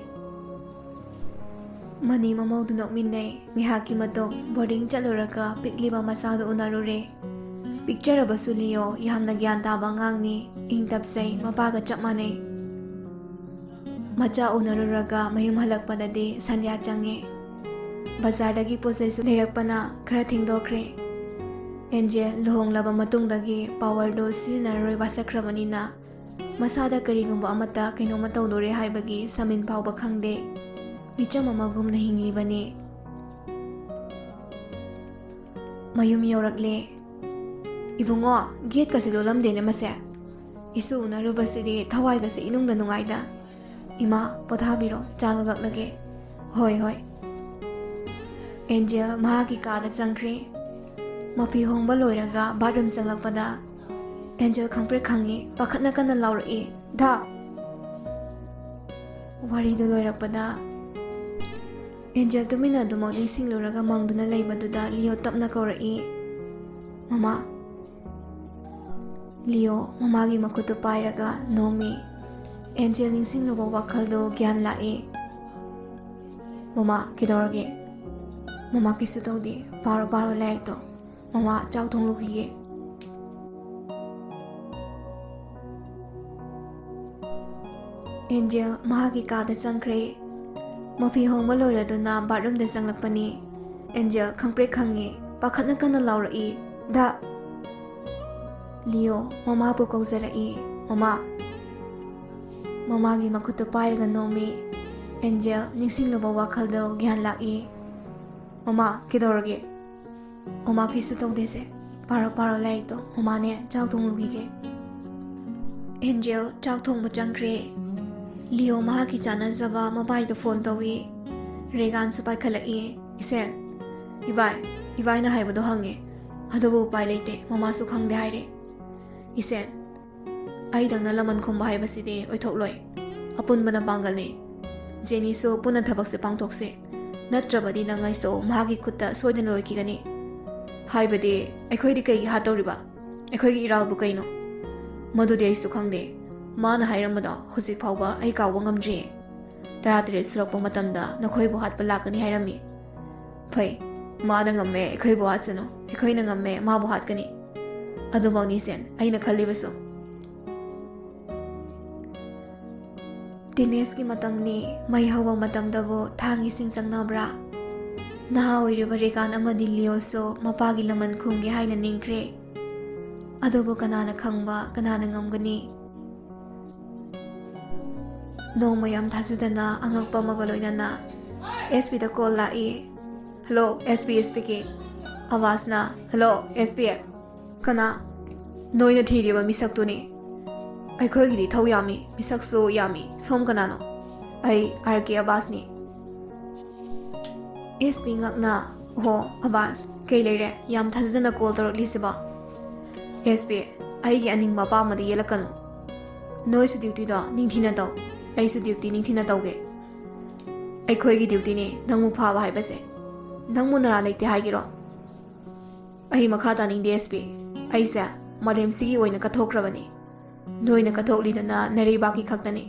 ꯃꯅꯤ ꯃꯃꯧꯗꯨ ꯅꯣꯛꯃꯤꯟꯅꯩ꯫ ꯉꯥꯏꯍꯥꯛꯀꯤ ꯃꯇꯨꯡ ꯕꯣꯔꯗꯤꯡ ꯆꯠꯂꯨꯔꯒ ꯄꯤꯛꯂꯤꯕ ꯃꯆꯥꯗꯨ ꯎꯅꯔꯨꯔꯦ꯫ ꯄꯤꯛꯆꯔꯕꯁꯨ ꯂꯤꯑꯣ ꯌꯥꯝꯅ ꯒ꯭ꯌꯥꯟ ꯇꯥꯕ ꯑꯉꯥꯡꯅꯤ꯫ ꯏꯪ ꯇꯞꯆꯩ, ꯃꯄꯥꯒ ꯆꯞ ꯃꯥꯟꯅꯩ꯫ ꯃꯆꯥ ꯎꯅꯔꯨꯔꯒ ꯃꯌꯨꯝ ꯍꯜꯂꯛꯄꯗꯗꯤ ꯁꯟꯙ꯭ꯌꯥ ꯆꯪꯉꯦ꯫ ꯕꯖꯥꯔꯗꯒꯤ ꯄꯣꯠ ꯆꯩꯁꯨ ꯂꯩꯔꯛꯄꯅ ꯈꯔ ꯊꯦꯡꯗꯣꯛꯈ꯭ꯔꯦ꯫ ꯑꯦꯟꯖꯦꯜ ꯂꯨꯍꯣꯡꯂꯕ ꯃꯇꯨꯡꯗꯒꯤ ꯄꯥꯋꯔꯗꯨ ꯁꯤꯖꯤꯟꯅꯔꯔꯣꯏ ꯋꯥꯁꯛꯈ꯭ꯔꯕꯅꯤꯅ ꯃꯁꯥꯗ ꯀꯔꯤꯒꯨꯝꯕ ꯑꯃꯠꯇ ꯀꯩꯅꯣꯝꯃ ꯇꯧꯗꯣꯔꯦ ꯍꯥꯏꯕꯒꯤ ꯁꯃꯤꯟ ꯐꯥꯎꯕ ꯈꯪꯗꯦ꯫ ꯃꯤꯆꯝ ꯑꯃꯒꯨꯝꯅ ꯍꯤꯡꯂꯤꯕꯅꯤ꯫ ꯃꯌꯨꯝ ꯌꯧꯔꯛꯂꯦ꯫ "ꯏꯕꯨꯡꯉꯣ, ꯒꯦꯠꯀꯁꯦ ꯂꯣꯜꯂꯝꯗꯦꯅꯦ ꯃꯁꯦ꯫ ꯏꯁꯨ ꯎꯅꯔꯨꯕꯁꯤꯗꯤ ꯊꯋꯥꯏꯒꯁꯦ ꯏꯅꯨꯡꯗ ꯅꯨꯡꯉꯥꯏꯗ꯫ ꯏꯃꯥ, ꯄꯣꯊꯥꯕꯤꯔꯣ, ꯆꯥ ꯂꯣꯜꯂꯛꯂꯒꯦ꯫" "ꯍꯣꯏ, ꯍꯣꯏ꯫" ꯑꯦꯟꯖꯦꯜ ꯃꯍꯥꯛꯀꯤ ꯀꯥꯗ ꯆꯪꯈ꯭ꯔꯦ꯫ ꯃꯐꯤ ꯍꯣꯡꯕ ꯂꯣꯏꯔꯒ ꯕꯥꯠꯔꯨꯝ ꯆꯪꯂꯛꯄꯗ ꯑꯦꯟꯖꯦꯜ ꯈꯪꯄ꯭ꯔꯦꯛ ꯈꯪꯉꯤ, ꯄꯥꯈꯠꯅ ꯀꯟꯅ ꯂꯥꯎꯔꯛꯏ, "ꯙꯥ!" ꯋꯥꯔꯤꯗꯨ ꯂꯣꯏꯔꯛꯄꯗ ꯑꯦꯟꯖꯦꯜ ꯇꯨꯃꯤꯟꯅ ꯑꯗꯨꯃꯛ ꯅꯤꯡꯁꯤꯡꯂꯨꯔꯒ ꯃꯪꯗꯨꯅ ꯂꯩꯕꯗꯨꯗ ꯂꯤꯑꯣ ꯇꯞꯅ ꯀꯧꯔꯛꯏ, "ꯃꯃꯥ꯫" ꯂꯤꯑꯣ ꯃꯃꯥꯒꯤ ꯃꯈꯨꯠꯇꯨ ꯄꯥꯏꯔꯒ ꯅꯣꯝꯃꯤ꯫ ꯑꯦꯟꯖꯦꯜ ꯅꯤꯡꯁꯤꯡꯂꯨꯕ ꯋꯥꯈꯜꯗꯨ ꯒ꯭ꯌꯥꯟ ꯂꯥꯛꯏ꯫ "ꯃꯃꯥ, ꯀꯩꯗꯧꯔꯒꯦ?" "ꯃꯃꯥ, ꯀꯩꯁꯨ ꯇꯧꯗꯦ꯫ ꯄꯥꯔꯣ, ꯄꯥꯔꯣ ꯂꯥꯏꯔꯤꯛꯇꯣ꯫ ꯃꯃꯥ, ꯆꯥꯛ ꯊꯣꯡꯂꯨꯈꯤꯒꯦ꯫" ꯑꯦꯟꯖꯦꯜ ꯃꯍꯥꯛꯀꯤ ꯀꯥꯗ ꯆꯪꯈ꯭ꯔꯦ꯫ ꯃꯐꯤ ꯍꯣꯡꯕ ꯂꯣꯏꯔꯗꯨꯅ ꯕꯥꯠꯔꯨꯝꯗ ꯆꯪꯂꯛꯄꯅꯤ꯫ ꯑꯦꯟꯖꯦꯜ ꯈꯪꯄ꯭ꯔꯦꯛ ꯈꯪꯉꯤ꯫ ꯄꯥꯈꯠꯅ ꯀꯟꯅ ꯂꯥꯎꯔꯛꯏ, "ꯙꯥ!" ꯂꯤꯑꯣ ꯃꯃꯥꯕꯨ ꯀꯧꯖꯔꯛꯏ, "ꯃꯃꯥ!" ꯃꯃꯥꯒꯤ ꯃꯈꯨꯠꯇꯨ ꯄꯥꯏꯔꯒ ꯅꯣꯝꯃꯤ꯫ ꯑꯦꯟꯖꯦꯜ ꯅꯤꯡꯁꯤꯡꯂꯨꯕ ꯋꯥꯈꯜꯗꯨ ꯒ꯭ꯌꯥꯟ ꯂꯥꯛꯏ꯫ "ꯃꯃꯥ, ꯀꯩꯗꯧꯔꯒꯦ?" "ꯃꯃꯥ, ꯀꯩꯁꯨ ꯇꯧꯗꯦꯁꯦ꯫ ꯄꯥꯔꯣ, ꯄꯥꯔꯣ ꯂꯥꯏꯔꯤꯛꯇꯣ꯫ ꯃꯃꯥꯅꯦ ꯆꯥꯛ ꯊꯣꯡꯂꯨꯈꯤꯒꯦ꯫" ꯑꯦꯟꯖꯦꯜ ꯆꯥꯛ ꯊꯣꯡꯕ ꯆꯪꯈ꯭ꯔꯦ꯫ ꯂꯤꯑꯣ ꯃꯍꯥꯛꯀꯤ ꯆꯥꯟꯅꯖꯕ ꯃꯕꯥꯏꯗ ꯐꯣꯟ ꯇꯧꯏ꯫ ꯔꯦꯒꯥꯟꯁꯨ ꯄꯥꯏꯈꯠꯂꯛꯏ꯫ "ꯏꯁꯦꯟ꯫" "ꯏꯕꯥꯏ, ꯏꯕꯥꯏꯅ ꯍꯥꯏꯕꯗꯣ ꯍꯪꯉꯦ꯫ ꯑꯗꯨꯕꯨ ꯎꯄꯥꯏ ꯂꯩꯇꯦ, ꯃꯃꯥꯁꯨ ꯈꯪꯗꯦ ꯍꯥꯏꯔꯦ꯫" "ꯏꯁꯦꯟ, ꯑꯩꯗꯪꯅ ꯂꯃꯟ ꯈꯨꯝꯕ ꯍꯥꯏꯕꯁꯤꯗꯤ ꯑꯣꯏꯊꯣꯛꯂꯣꯏ꯫ ꯑꯄꯨꯟꯕꯅ ꯄꯥꯡꯒꯜꯅꯤ꯫ ꯖꯦꯅꯤꯁꯨ ꯄꯨꯟꯅ ꯊꯕꯛꯁꯦ ꯄꯥꯡꯊꯣꯛꯁꯦ꯫ ꯅꯠꯇ꯭ꯔꯕꯗꯤ ꯅꯪ ꯑꯩꯁꯨ ꯃꯍꯥꯛꯀꯤ ꯈꯨꯠꯇ ꯁꯣꯏꯗꯅ ꯂꯣꯏꯈꯤꯒꯅꯤ꯫ ꯍꯥꯏꯕꯗꯤ, ꯑꯩꯈꯣꯏꯗꯤ ꯀꯩꯒꯤ ꯍꯥꯠꯇꯧꯔꯤꯕ? ꯑꯩꯈꯣꯏꯒꯤ ꯏꯔꯥꯜꯕꯨ ꯀꯩꯅꯣ?" "ꯃꯗꯨꯗꯤ ꯑꯩꯁꯨ ꯈꯪꯗꯦ꯫ ꯃꯥꯅ ꯍꯥꯏꯔꯝꯕꯗꯣ ꯍꯧꯖꯤꯛ ꯐꯥꯎꯕ ꯑꯩ ꯀꯥꯎꯕ ꯉꯝꯗ꯭ꯔꯤꯌꯦ꯫ ꯇꯔꯥꯇꯔꯦꯠ ꯁꯨꯔꯛꯄ ꯃꯇꯝꯗ ꯅꯈꯣꯏꯕꯨ ꯍꯥꯠꯄ ꯂꯥꯛꯀꯅꯤ ꯍꯥꯏꯔꯝꯃꯤ꯫ ꯐꯩ, ꯃꯥꯅ ꯉꯝꯃꯦ ꯑꯩꯈꯣꯏꯕꯨ ꯍꯥꯠꯁꯅꯨ, ꯑꯩꯈꯣꯏꯅ ꯉꯝꯃꯦ ꯃꯥꯕꯨ ꯍꯥꯠꯀꯅꯤ꯫ ꯑꯗꯨꯃꯛꯅꯤ ꯏꯆꯦꯟ, ꯑꯩꯅ ꯈꯜꯂꯤꯕꯁꯨ꯫" ꯇꯤꯅꯦꯖꯀꯤ ꯃꯇꯝꯅꯤ, ꯃꯩ ꯍꯧꯕ ꯃꯇꯝꯗꯕꯨ ꯊꯥꯡ ꯏꯁꯤꯡ ꯆꯪꯅꯕ꯭ꯔꯥ? ꯅꯍꯥ ꯑꯣꯏꯔꯤꯕ ꯔꯦꯒꯥꯟ ꯑꯃꯗꯤ ꯂꯤꯑꯣꯁꯨ ꯃꯄꯥꯒꯤ ꯂꯃꯟ ꯈꯨꯝꯒꯦ ꯍꯥꯏꯅ ꯅꯤꯡꯈ꯭ꯔꯦ꯫ ꯑꯗꯨꯕꯨ ꯀꯅꯥꯅ ꯈꯪꯕ, ꯀꯅꯥꯅ ꯉꯝꯒꯅꯤ? ꯅꯣꯡꯃ ꯌꯥꯝ ꯊꯥꯖꯗꯅ ꯑꯉꯛꯄ ꯑꯃꯒ ꯂꯣꯏꯅꯅ ꯑꯦꯁ ꯄꯤꯗ ꯀꯣꯜ ꯂꯥꯛꯏ꯫ "Hello, S P speaking." ꯑꯕꯥꯁꯅ, "ꯍꯜꯂꯣ, ꯑꯦꯁ ꯄꯤ꯫ ꯀꯅꯥ?" "ꯅꯣꯏꯅ ꯊꯤꯔꯤꯕ ꯃꯤꯁꯛꯇꯨꯅꯤ꯫ ꯑꯩꯈꯣꯏꯒꯤꯗꯤ ꯊꯧ ꯌꯥꯝꯃꯤ, ꯃꯤꯁꯛꯁꯨ ꯌꯥꯝꯃꯤ꯫ ꯁꯣꯝ ꯀꯅꯥꯅꯣ?" "ꯑꯩ ꯑꯥꯔ ꯀꯦ ꯑꯕꯥꯁꯅꯤ꯫" ꯑꯦꯁ ꯄꯤ ꯉꯛꯅ, "ꯑꯣꯍꯣ, ꯑꯕꯥꯁ, ꯀꯩ ꯂꯩꯔꯦ? ꯌꯥꯝ ꯊꯥꯖꯗꯅ ꯀꯣꯜ ꯇꯧꯔꯛꯂꯤꯁꯤꯕꯣ?" "ꯑꯦꯁ ꯄꯤ, ꯑꯩꯒꯤ ꯑꯅꯤꯡꯕ ꯑꯄꯥꯝꯕꯗ ꯌꯦꯠꯂꯛꯀꯅꯨ꯫ ꯅꯣꯏꯁꯨ ꯗ꯭ꯌꯨꯇꯤꯗꯣ ꯅꯤꯡꯊꯤꯅ ꯇꯧ, ꯑꯩꯁꯨ ꯗ꯭ꯌꯨꯇꯤ ꯅꯤꯡꯊꯤꯅ ꯇꯧꯒꯦ꯫ ꯑꯩꯈꯣꯏꯒꯤ ꯗ꯭ꯌꯨꯇꯤꯅꯤ ꯅꯪꯕꯨ ꯐꯥꯕ ꯍꯥꯏꯕꯁꯦ꯫ ꯅꯪꯕꯨ ꯅꯔꯥ ꯂꯩꯇꯦ ꯍꯥꯏꯒꯦꯔꯣ?" "ꯑꯩ ꯃꯈꯥ ꯇꯥꯅꯤꯡꯗꯦ ꯑꯦꯁ ꯄꯤ꯫ ꯑꯩꯁꯦ ꯃꯥꯂꯦꯝꯁꯤꯒꯤ ꯑꯣꯏꯅ ꯀꯠꯊꯣꯛꯈ꯭ꯔꯕꯅꯤ꯫ ꯅꯣꯏꯅ ꯀꯠꯊꯣꯛꯂꯤꯗꯨꯅ ꯅꯔꯩꯕꯥꯛꯀꯤ ꯈꯛꯇꯅꯤ꯫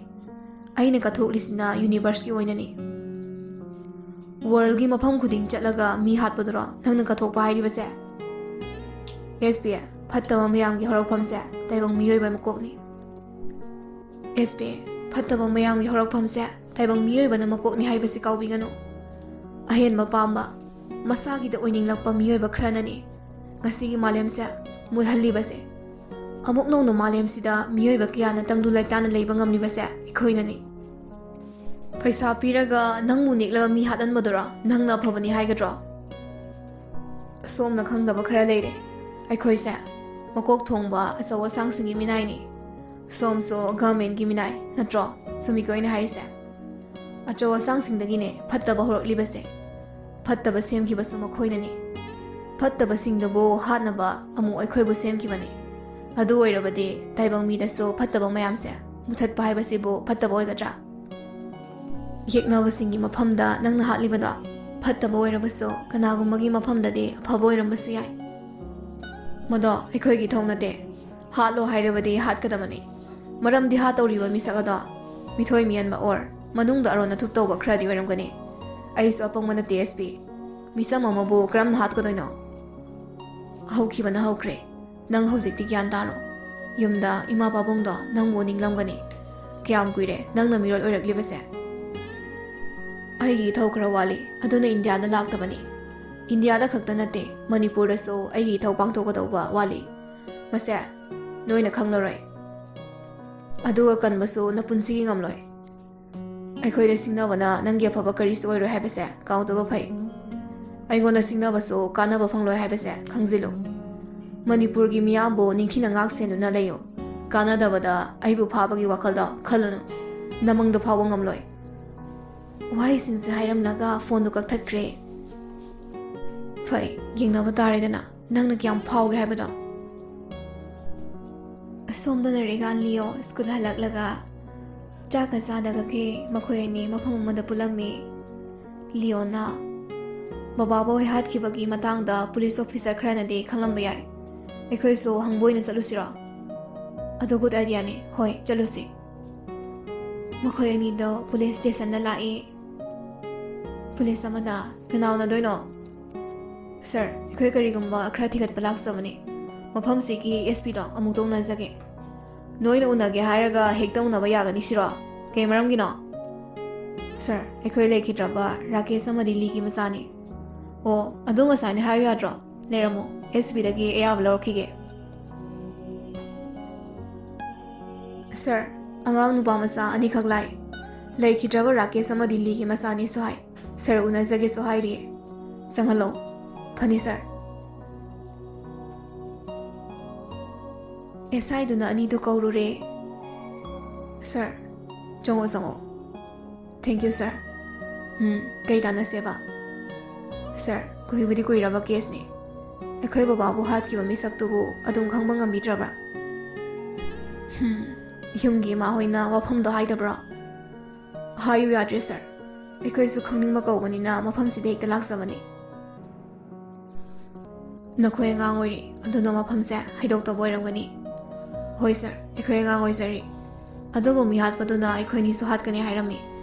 ꯑꯩꯅ ꯀꯠꯊꯣꯛꯂꯤꯁꯤꯅ ꯌꯨꯅꯤꯚꯔꯁꯀꯤ ꯑꯣꯏꯅꯅꯤ꯫" "ꯋꯥꯔꯜꯒꯤ ꯃꯐꯝ ꯈꯨꯗꯤꯡ ꯆꯠꯂꯒ ꯃꯤ ꯍꯥꯠꯄꯗꯨꯔꯣ ꯅꯪꯅ ꯀꯠꯊꯣꯛꯄ ꯍꯥꯏꯔꯤꯕꯁꯦ?" "ꯑꯦꯁ ꯄꯤ, ꯐꯠꯇꯕ ꯃꯌꯥꯝꯒꯤ ꯍꯧꯔꯛꯐꯝꯁꯦ ꯇꯥꯏꯕꯪ ꯃꯤꯑꯣꯏꯕ ꯃꯀꯣꯛꯅꯤ꯫" "ꯑꯦꯁ ꯄꯤ, ꯐꯠꯇꯕ ꯃꯌꯥꯝꯒꯤ ꯍꯧꯔꯛꯐꯝꯁꯦ ꯇꯥꯏꯕꯪ ꯃꯤꯑꯣꯏꯕꯅ ꯃꯀꯣꯛꯅꯤ ꯍꯥꯏꯕꯁꯤ ꯀꯥꯎꯕꯤꯒꯅꯨ꯫ ꯑꯍꯦꯟꯕ ꯄꯥꯝꯕ, ꯃꯁꯥꯒꯤꯗ ꯑꯣꯏꯅꯤꯡꯂꯛꯄ ꯃꯤꯑꯣꯏꯕ ꯈꯔꯅꯅꯤ ꯉꯁꯤꯒꯤ ꯃꯥꯂꯦꯝꯁꯦ ꯃꯨꯠꯍꯜꯂꯤꯕꯁꯦ꯫ ꯑꯃꯨꯛ ꯅꯧꯅ ꯃꯥꯂꯦꯝꯁꯤꯗ ꯃꯤꯑꯣꯏꯕ ꯀꯌꯥꯅ ꯇꯪꯗꯨ ꯂꯩꯇꯥꯅ ꯂꯩꯕ ꯉꯝꯂꯤꯕꯁꯦ ꯑꯩꯈꯣꯏꯅꯅꯤ꯫ ꯄꯩꯁꯥ ꯄꯤꯔꯒ ꯅꯪꯕꯨ ꯅꯦꯛꯂꯒ ꯃꯤ ꯍꯥꯠꯍꯟꯕꯗꯨꯔꯣ ꯅꯪꯅ ꯑꯐꯕꯅꯤ ꯍꯥꯏꯒꯗ꯭ꯔꯣ?" "ꯁꯣꯝꯅ ꯈꯪꯗꯕ ꯈꯔ ꯂꯩꯔꯦ꯫ ꯑꯩꯈꯣꯏꯁꯦ ꯃꯀꯣꯛ ꯊꯣꯡꯕ ꯑꯆꯧ ꯑꯁꯥꯡꯁꯤꯡꯒꯤ ꯃꯤꯅꯥꯏꯅꯤ꯫ ꯁꯣꯝꯁꯨ ꯒꯚꯔꯟꯃꯦꯟꯒꯤ ꯃꯤꯅꯥꯏ ꯅꯠꯇ꯭ꯔꯣ? ꯆꯨꯝꯃꯤꯀꯣ ꯑꯩꯅ ꯍꯥꯏꯔꯤꯁꯦ? ꯑꯆꯧ ꯑꯁꯥꯡꯁꯤꯡꯗꯒꯤꯅꯦ ꯐꯠꯇꯕ ꯍꯧꯔꯛꯂꯤꯕꯁꯦ꯫ ꯐꯠꯇꯕ ꯁꯦꯝꯈꯤꯕꯁꯨ ꯃꯈꯣꯏꯅꯅꯤ꯫ ꯐꯠꯇꯕꯁꯤꯡꯗꯨꯕꯨ ꯍꯥꯠꯅꯕ ꯑꯃꯨꯛ ꯑꯩꯈꯣꯏꯕꯨ ꯁꯦꯝꯈꯤꯕꯅꯤ꯫ ꯑꯗꯨ ꯑꯣꯏꯔꯕꯗꯤ ꯇꯥꯏꯕꯪ ꯃꯤꯗꯁꯨ ꯐꯠꯇꯕ ꯃꯌꯥꯝꯁꯦ ꯃꯨꯊꯠꯄ ꯍꯥꯏꯕꯁꯤꯕꯨ ꯐꯠꯇꯕ ꯑꯣꯏꯒꯗ꯭ꯔꯥ?" "ꯌꯦꯛꯅꯕꯁꯤꯡꯒꯤ ꯃꯐꯝꯗ ꯅꯪꯅ ꯍꯥꯠꯂꯤꯕꯗꯣ ꯐꯠꯇꯕ ꯑꯣꯏꯔꯕꯁꯨ ꯀꯅꯥꯒꯨꯝꯕꯒꯤ ꯃꯐꯝꯗꯗꯤ ꯑꯐꯕ ꯑꯣꯏꯔꯝꯕꯁꯨ ꯌꯥꯏ꯫ ꯃꯗꯣ ꯑꯩꯈꯣꯏꯒꯤ ꯏꯊꯧ ꯅꯠꯇꯦ꯫ ꯍꯥꯠꯂꯣ ꯍꯥꯏꯔꯕꯗꯤ ꯍꯥꯠꯀꯗꯕꯅꯤ꯫ ꯃꯔꯝꯗꯤ ꯍꯥꯠꯇꯧꯔꯤꯕ ꯃꯤꯁꯛ ꯑꯗꯣ ꯃꯤꯊꯣꯏ ꯃꯤꯍꯦꯟꯕ ꯑꯣꯔ ꯃꯅꯨꯡꯗ ꯑꯔꯣꯟ ꯑꯊꯨꯞ ꯇꯧꯕ ꯈꯔꯗꯤ ꯑꯣꯏꯔꯝꯒꯅꯤ꯫ ꯑꯩꯁꯨ ꯑꯄꯪꯕ ꯅꯠꯇꯦ ꯑꯦꯁ ꯄꯤ꯫ ꯃꯤꯆꯝ ꯑꯃꯕꯨ ꯀꯔꯝꯅ ꯍꯥꯠꯀꯗꯣꯏꯅꯣ?" "ꯍꯧꯈꯤꯕꯅ ꯍꯧꯈ꯭ꯔꯦ꯫ ꯅꯪ ꯍꯧꯖꯤꯛꯇꯤ ꯒ꯭ꯌꯥꯟ ꯇꯥꯔꯣ꯫ ꯌꯨꯝꯗ ꯏꯃꯥ ꯄꯥꯕꯨꯡꯗꯣ ꯅꯪꯕꯨ ꯅꯤꯡꯂꯝꯒꯅꯤ꯫ ꯀꯌꯥꯝ ꯀꯨꯏꯔꯦ ꯅꯪꯅ ꯃꯤꯔꯣꯜ ꯑꯣꯏꯔꯛꯂꯤꯕꯁꯦ?" "ꯑꯩꯒꯤ ꯏꯊꯧ ꯈꯔ ꯋꯥꯠꯂꯤ, ꯑꯗꯨꯅ ꯏꯟꯗꯤꯌꯥꯗ ꯂꯥꯛꯇꯕꯅꯤ꯫ ꯏꯟꯗꯤꯌꯥꯗ ꯈꯛꯇ ꯅꯠꯇꯦ, ꯃꯅꯤꯄꯨꯔꯗꯁꯨ ꯑꯩꯒꯤ ꯏꯊꯧ ꯄꯥꯡꯊꯣꯛꯀꯗꯧꯕ ꯋꯥꯠꯂꯤ꯫ ꯃꯁꯦ ꯅꯣꯏꯅ ꯈꯪꯂꯔꯣꯏ꯫ ꯑꯗꯨꯒ ꯀꯟꯕꯁꯨ ꯅꯄꯨꯟꯁꯤꯒꯤ ꯉꯝꯂꯣꯏ꯫ ꯑꯩꯈꯣꯏꯗ ꯁꯤꯡꯅꯕꯅ ꯅꯪꯒꯤ ꯑꯐꯕ ꯀꯔꯤꯁꯨ ꯑꯣꯏꯔꯣꯏ ꯍꯥꯏꯕꯁꯦ ꯀꯥꯎꯗꯕ ꯐꯩ꯫ ꯑꯩꯉꯣꯟꯗ ꯁꯤꯡꯅꯕꯁꯨ ꯀꯥꯟꯅꯕ ꯐꯪꯂꯣꯏ ꯍꯥꯏꯕꯁꯦ ꯈꯪꯖꯤꯜꯂꯨ꯫ ꯃꯅꯤꯄꯨꯔꯒꯤ ꯃꯤꯌꯥꯝꯕꯨ ꯅꯤꯡꯊꯤꯅ ꯉꯥꯛ ꯁꯦꯟꯗꯨꯅ ꯂꯩꯌꯨ꯫ ꯀꯥꯟꯅꯗꯕꯗ ꯑꯩꯕꯨ ꯐꯥꯕꯒꯤ ꯋꯥꯈꯜꯗꯣ ꯈꯜꯂꯨꯅꯨ꯫ ꯅꯃꯪꯗ ꯐꯥꯎꯕ ꯉꯝꯂꯣꯏ꯫ ꯋꯥꯍꯩꯁꯤꯡꯁꯦ ꯍꯥꯏꯔꯝꯂꯒ ꯐꯣꯟꯗꯨ ꯀꯛꯊꯠꯈ꯭ꯔꯦ꯫ ꯐꯩ, ꯌꯦꯡꯅꯕ ꯇꯥꯔꯦꯗꯅ, ꯅꯪꯅ ꯀꯌꯥꯝ ꯐꯥꯎꯒꯦ ꯍꯥꯏꯕꯗꯣ꯫ ꯑꯁꯣꯝꯗꯅ ꯔꯦꯒꯥꯟ ꯂꯤꯌꯣ ꯁ꯭ꯀꯨꯜ ꯍꯜꯂꯛꯂꯒ ꯆꯥꯛꯀ ꯆꯥꯗꯕꯒꯤ ꯃꯈꯣꯏ ꯑꯅꯤ ꯃꯐꯝ ꯑꯃꯗ ꯄꯨꯜꯂꯝꯃꯤ꯫ ꯂꯤꯌꯣꯅ, "ꯕꯕꯥꯕꯣꯏ ꯍꯥꯠꯈꯤꯕꯒꯤ ꯃꯇꯥꯡꯗ ꯄꯨꯂꯤꯁ ꯑꯣꯐꯤꯁꯔ ꯈꯔꯅꯗꯤ ꯈꯪꯂꯝꯕ ꯌꯥꯏ꯫ ꯑꯩꯈꯣꯏꯁꯨ ꯍꯪꯕ ꯑꯣꯏꯅ ꯆꯠꯂꯨꯁꯤꯔꯣ? ꯑꯗꯨ ꯒꯨꯗ ꯑꯥꯏꯗꯤꯌꯥꯅꯤ꯫ ꯍꯣꯏ, ꯆꯠꯂꯨꯁꯤ꯫" ꯃꯈꯣꯏ ꯑꯅꯤꯗꯣ ꯄꯨꯂꯤꯁ ꯁ꯭ꯇꯦꯁꯟꯗ ꯂꯥꯛꯏ꯫ ꯄꯨꯂꯤꯁ ꯑꯃꯅ, "ꯀꯅꯥ ꯎꯅꯗꯣꯏꯅꯣ?" "ꯁꯔ, ꯑꯩꯈꯣꯏ ꯀꯔꯤꯒꯨꯝꯕ ꯈꯔ ꯊꯤꯒꯠꯄ ꯂꯥꯛꯆꯕꯅꯤ꯫ ꯃꯐꯝꯁꯤꯒꯤ ꯑꯦꯁ ꯄꯤꯗꯣ ꯑꯃꯨꯛꯇ ꯎꯅꯖꯒꯦ꯫" "ꯅꯣꯏꯅ ꯎꯅꯒꯦ ꯍꯥꯏꯔꯒ ꯍꯦꯛꯇ ꯎꯅꯕ ꯌꯥꯒꯅꯤ ꯁꯤꯔꯣ? ꯀꯩ ꯃꯔꯝꯒꯤꯅꯣ?" "ꯁꯔ, ꯑꯩꯈꯣꯏ ꯂꯩꯈꯤꯗ꯭ꯔꯕ ꯔꯥꯀꯦꯁ ꯑꯃꯗꯤ ꯂꯤꯒꯤ ꯃꯆꯥꯅꯤ꯫" "ꯑꯣ, ꯑꯗꯨ ꯉꯁꯥꯏꯅ ꯍꯥꯏꯌꯨ ꯌꯥꯗ꯭ꯔꯣ? ꯂꯩꯔꯝꯃꯣ, ꯑꯦꯁ ꯄꯤꯗꯒꯤ ꯑꯌꯥꯕ ꯂꯧꯔꯛꯈꯤꯒꯦ꯫" "ꯁꯔ, ꯑꯉꯥꯡ ꯅꯨꯄꯥ ꯃꯆꯥ ꯑꯅꯤꯈꯛ ꯂꯥꯛꯏ꯫ ꯂꯩꯈꯤꯗ꯭ꯔꯕ ꯔꯥꯀꯦꯁ ꯑꯃꯗꯤ ꯂꯤꯒꯤ ꯃꯆꯥꯅꯤꯁꯨ ꯍꯥꯏ꯫ ꯁꯔ ꯎꯅꯖꯒꯦꯁꯨ ꯍꯥꯏꯔꯤ꯫ ꯆꯪꯍꯜꯂꯣ꯫" "ꯐꯅꯤ ꯁꯔ꯫" ꯑꯦꯁ ꯑꯥꯏꯗꯨꯅ ꯑꯅꯤꯗꯨ ꯀꯧꯔꯨꯔꯦ꯫ "ꯁꯔ, ꯆꯪꯉꯣ, ꯆꯪꯉꯣ꯫" "Thank you, sir꯫ ꯎꯝ, ꯀꯩ ꯇꯥꯟꯅꯁꯦꯕ?" "ꯁꯔ, ꯀꯨꯏꯕꯨꯗꯤ ꯀꯨꯏꯔꯕ ꯀꯦꯁꯅꯤ꯫ ꯑꯩꯈꯣꯏ ꯕꯕꯥꯕꯨ ꯍꯥꯠꯈꯤꯕ ꯃꯤꯁꯛꯇꯨꯕꯨ ꯑꯗꯨꯝ ꯈꯪꯕ ꯉꯝꯕꯤꯗ꯭ꯔꯕ꯭ꯔꯥ?" "ꯍꯝ, ꯌꯨꯝꯒꯤ ꯏꯃꯥ ꯍꯣꯏꯅ ꯋꯥꯐꯝꯗꯣ ꯍꯥꯏꯗꯕ꯭ꯔꯣ?" "ꯍꯥꯏꯌꯨ ꯌꯥꯗ꯭ꯔꯦ, ꯁꯔ꯫ ꯑꯩꯈꯣꯏꯁꯨ ꯈꯪꯅꯤꯡꯕ ꯀꯧꯕꯅꯤꯅ ꯃꯐꯝꯁꯤꯗ ꯍꯦꯛꯇ ꯂꯥꯛꯆꯕꯅꯤ꯫" "ꯅꯈꯣꯏ ꯑꯉꯥꯡ ꯑꯣꯏꯔꯤ, ꯑꯗꯨꯅ ꯃꯐꯝꯁꯦ ꯍꯥꯏꯗꯣꯛꯇꯕ ꯑꯣꯏꯔꯝꯒꯅꯤ꯫" "ꯍꯣꯏ, ꯁꯔ, ꯑꯩꯈꯣꯏ ꯑꯉꯥꯡ ꯑꯣꯏꯖꯔꯤ꯫ ꯑꯗꯨꯕꯨ ꯃꯤꯍꯥꯠꯄꯗꯨꯅ ꯑꯩꯈꯣꯏꯅꯤꯁꯨ ꯍꯥꯠꯀꯅꯤ ꯍꯥꯏꯔꯝꯃꯤ,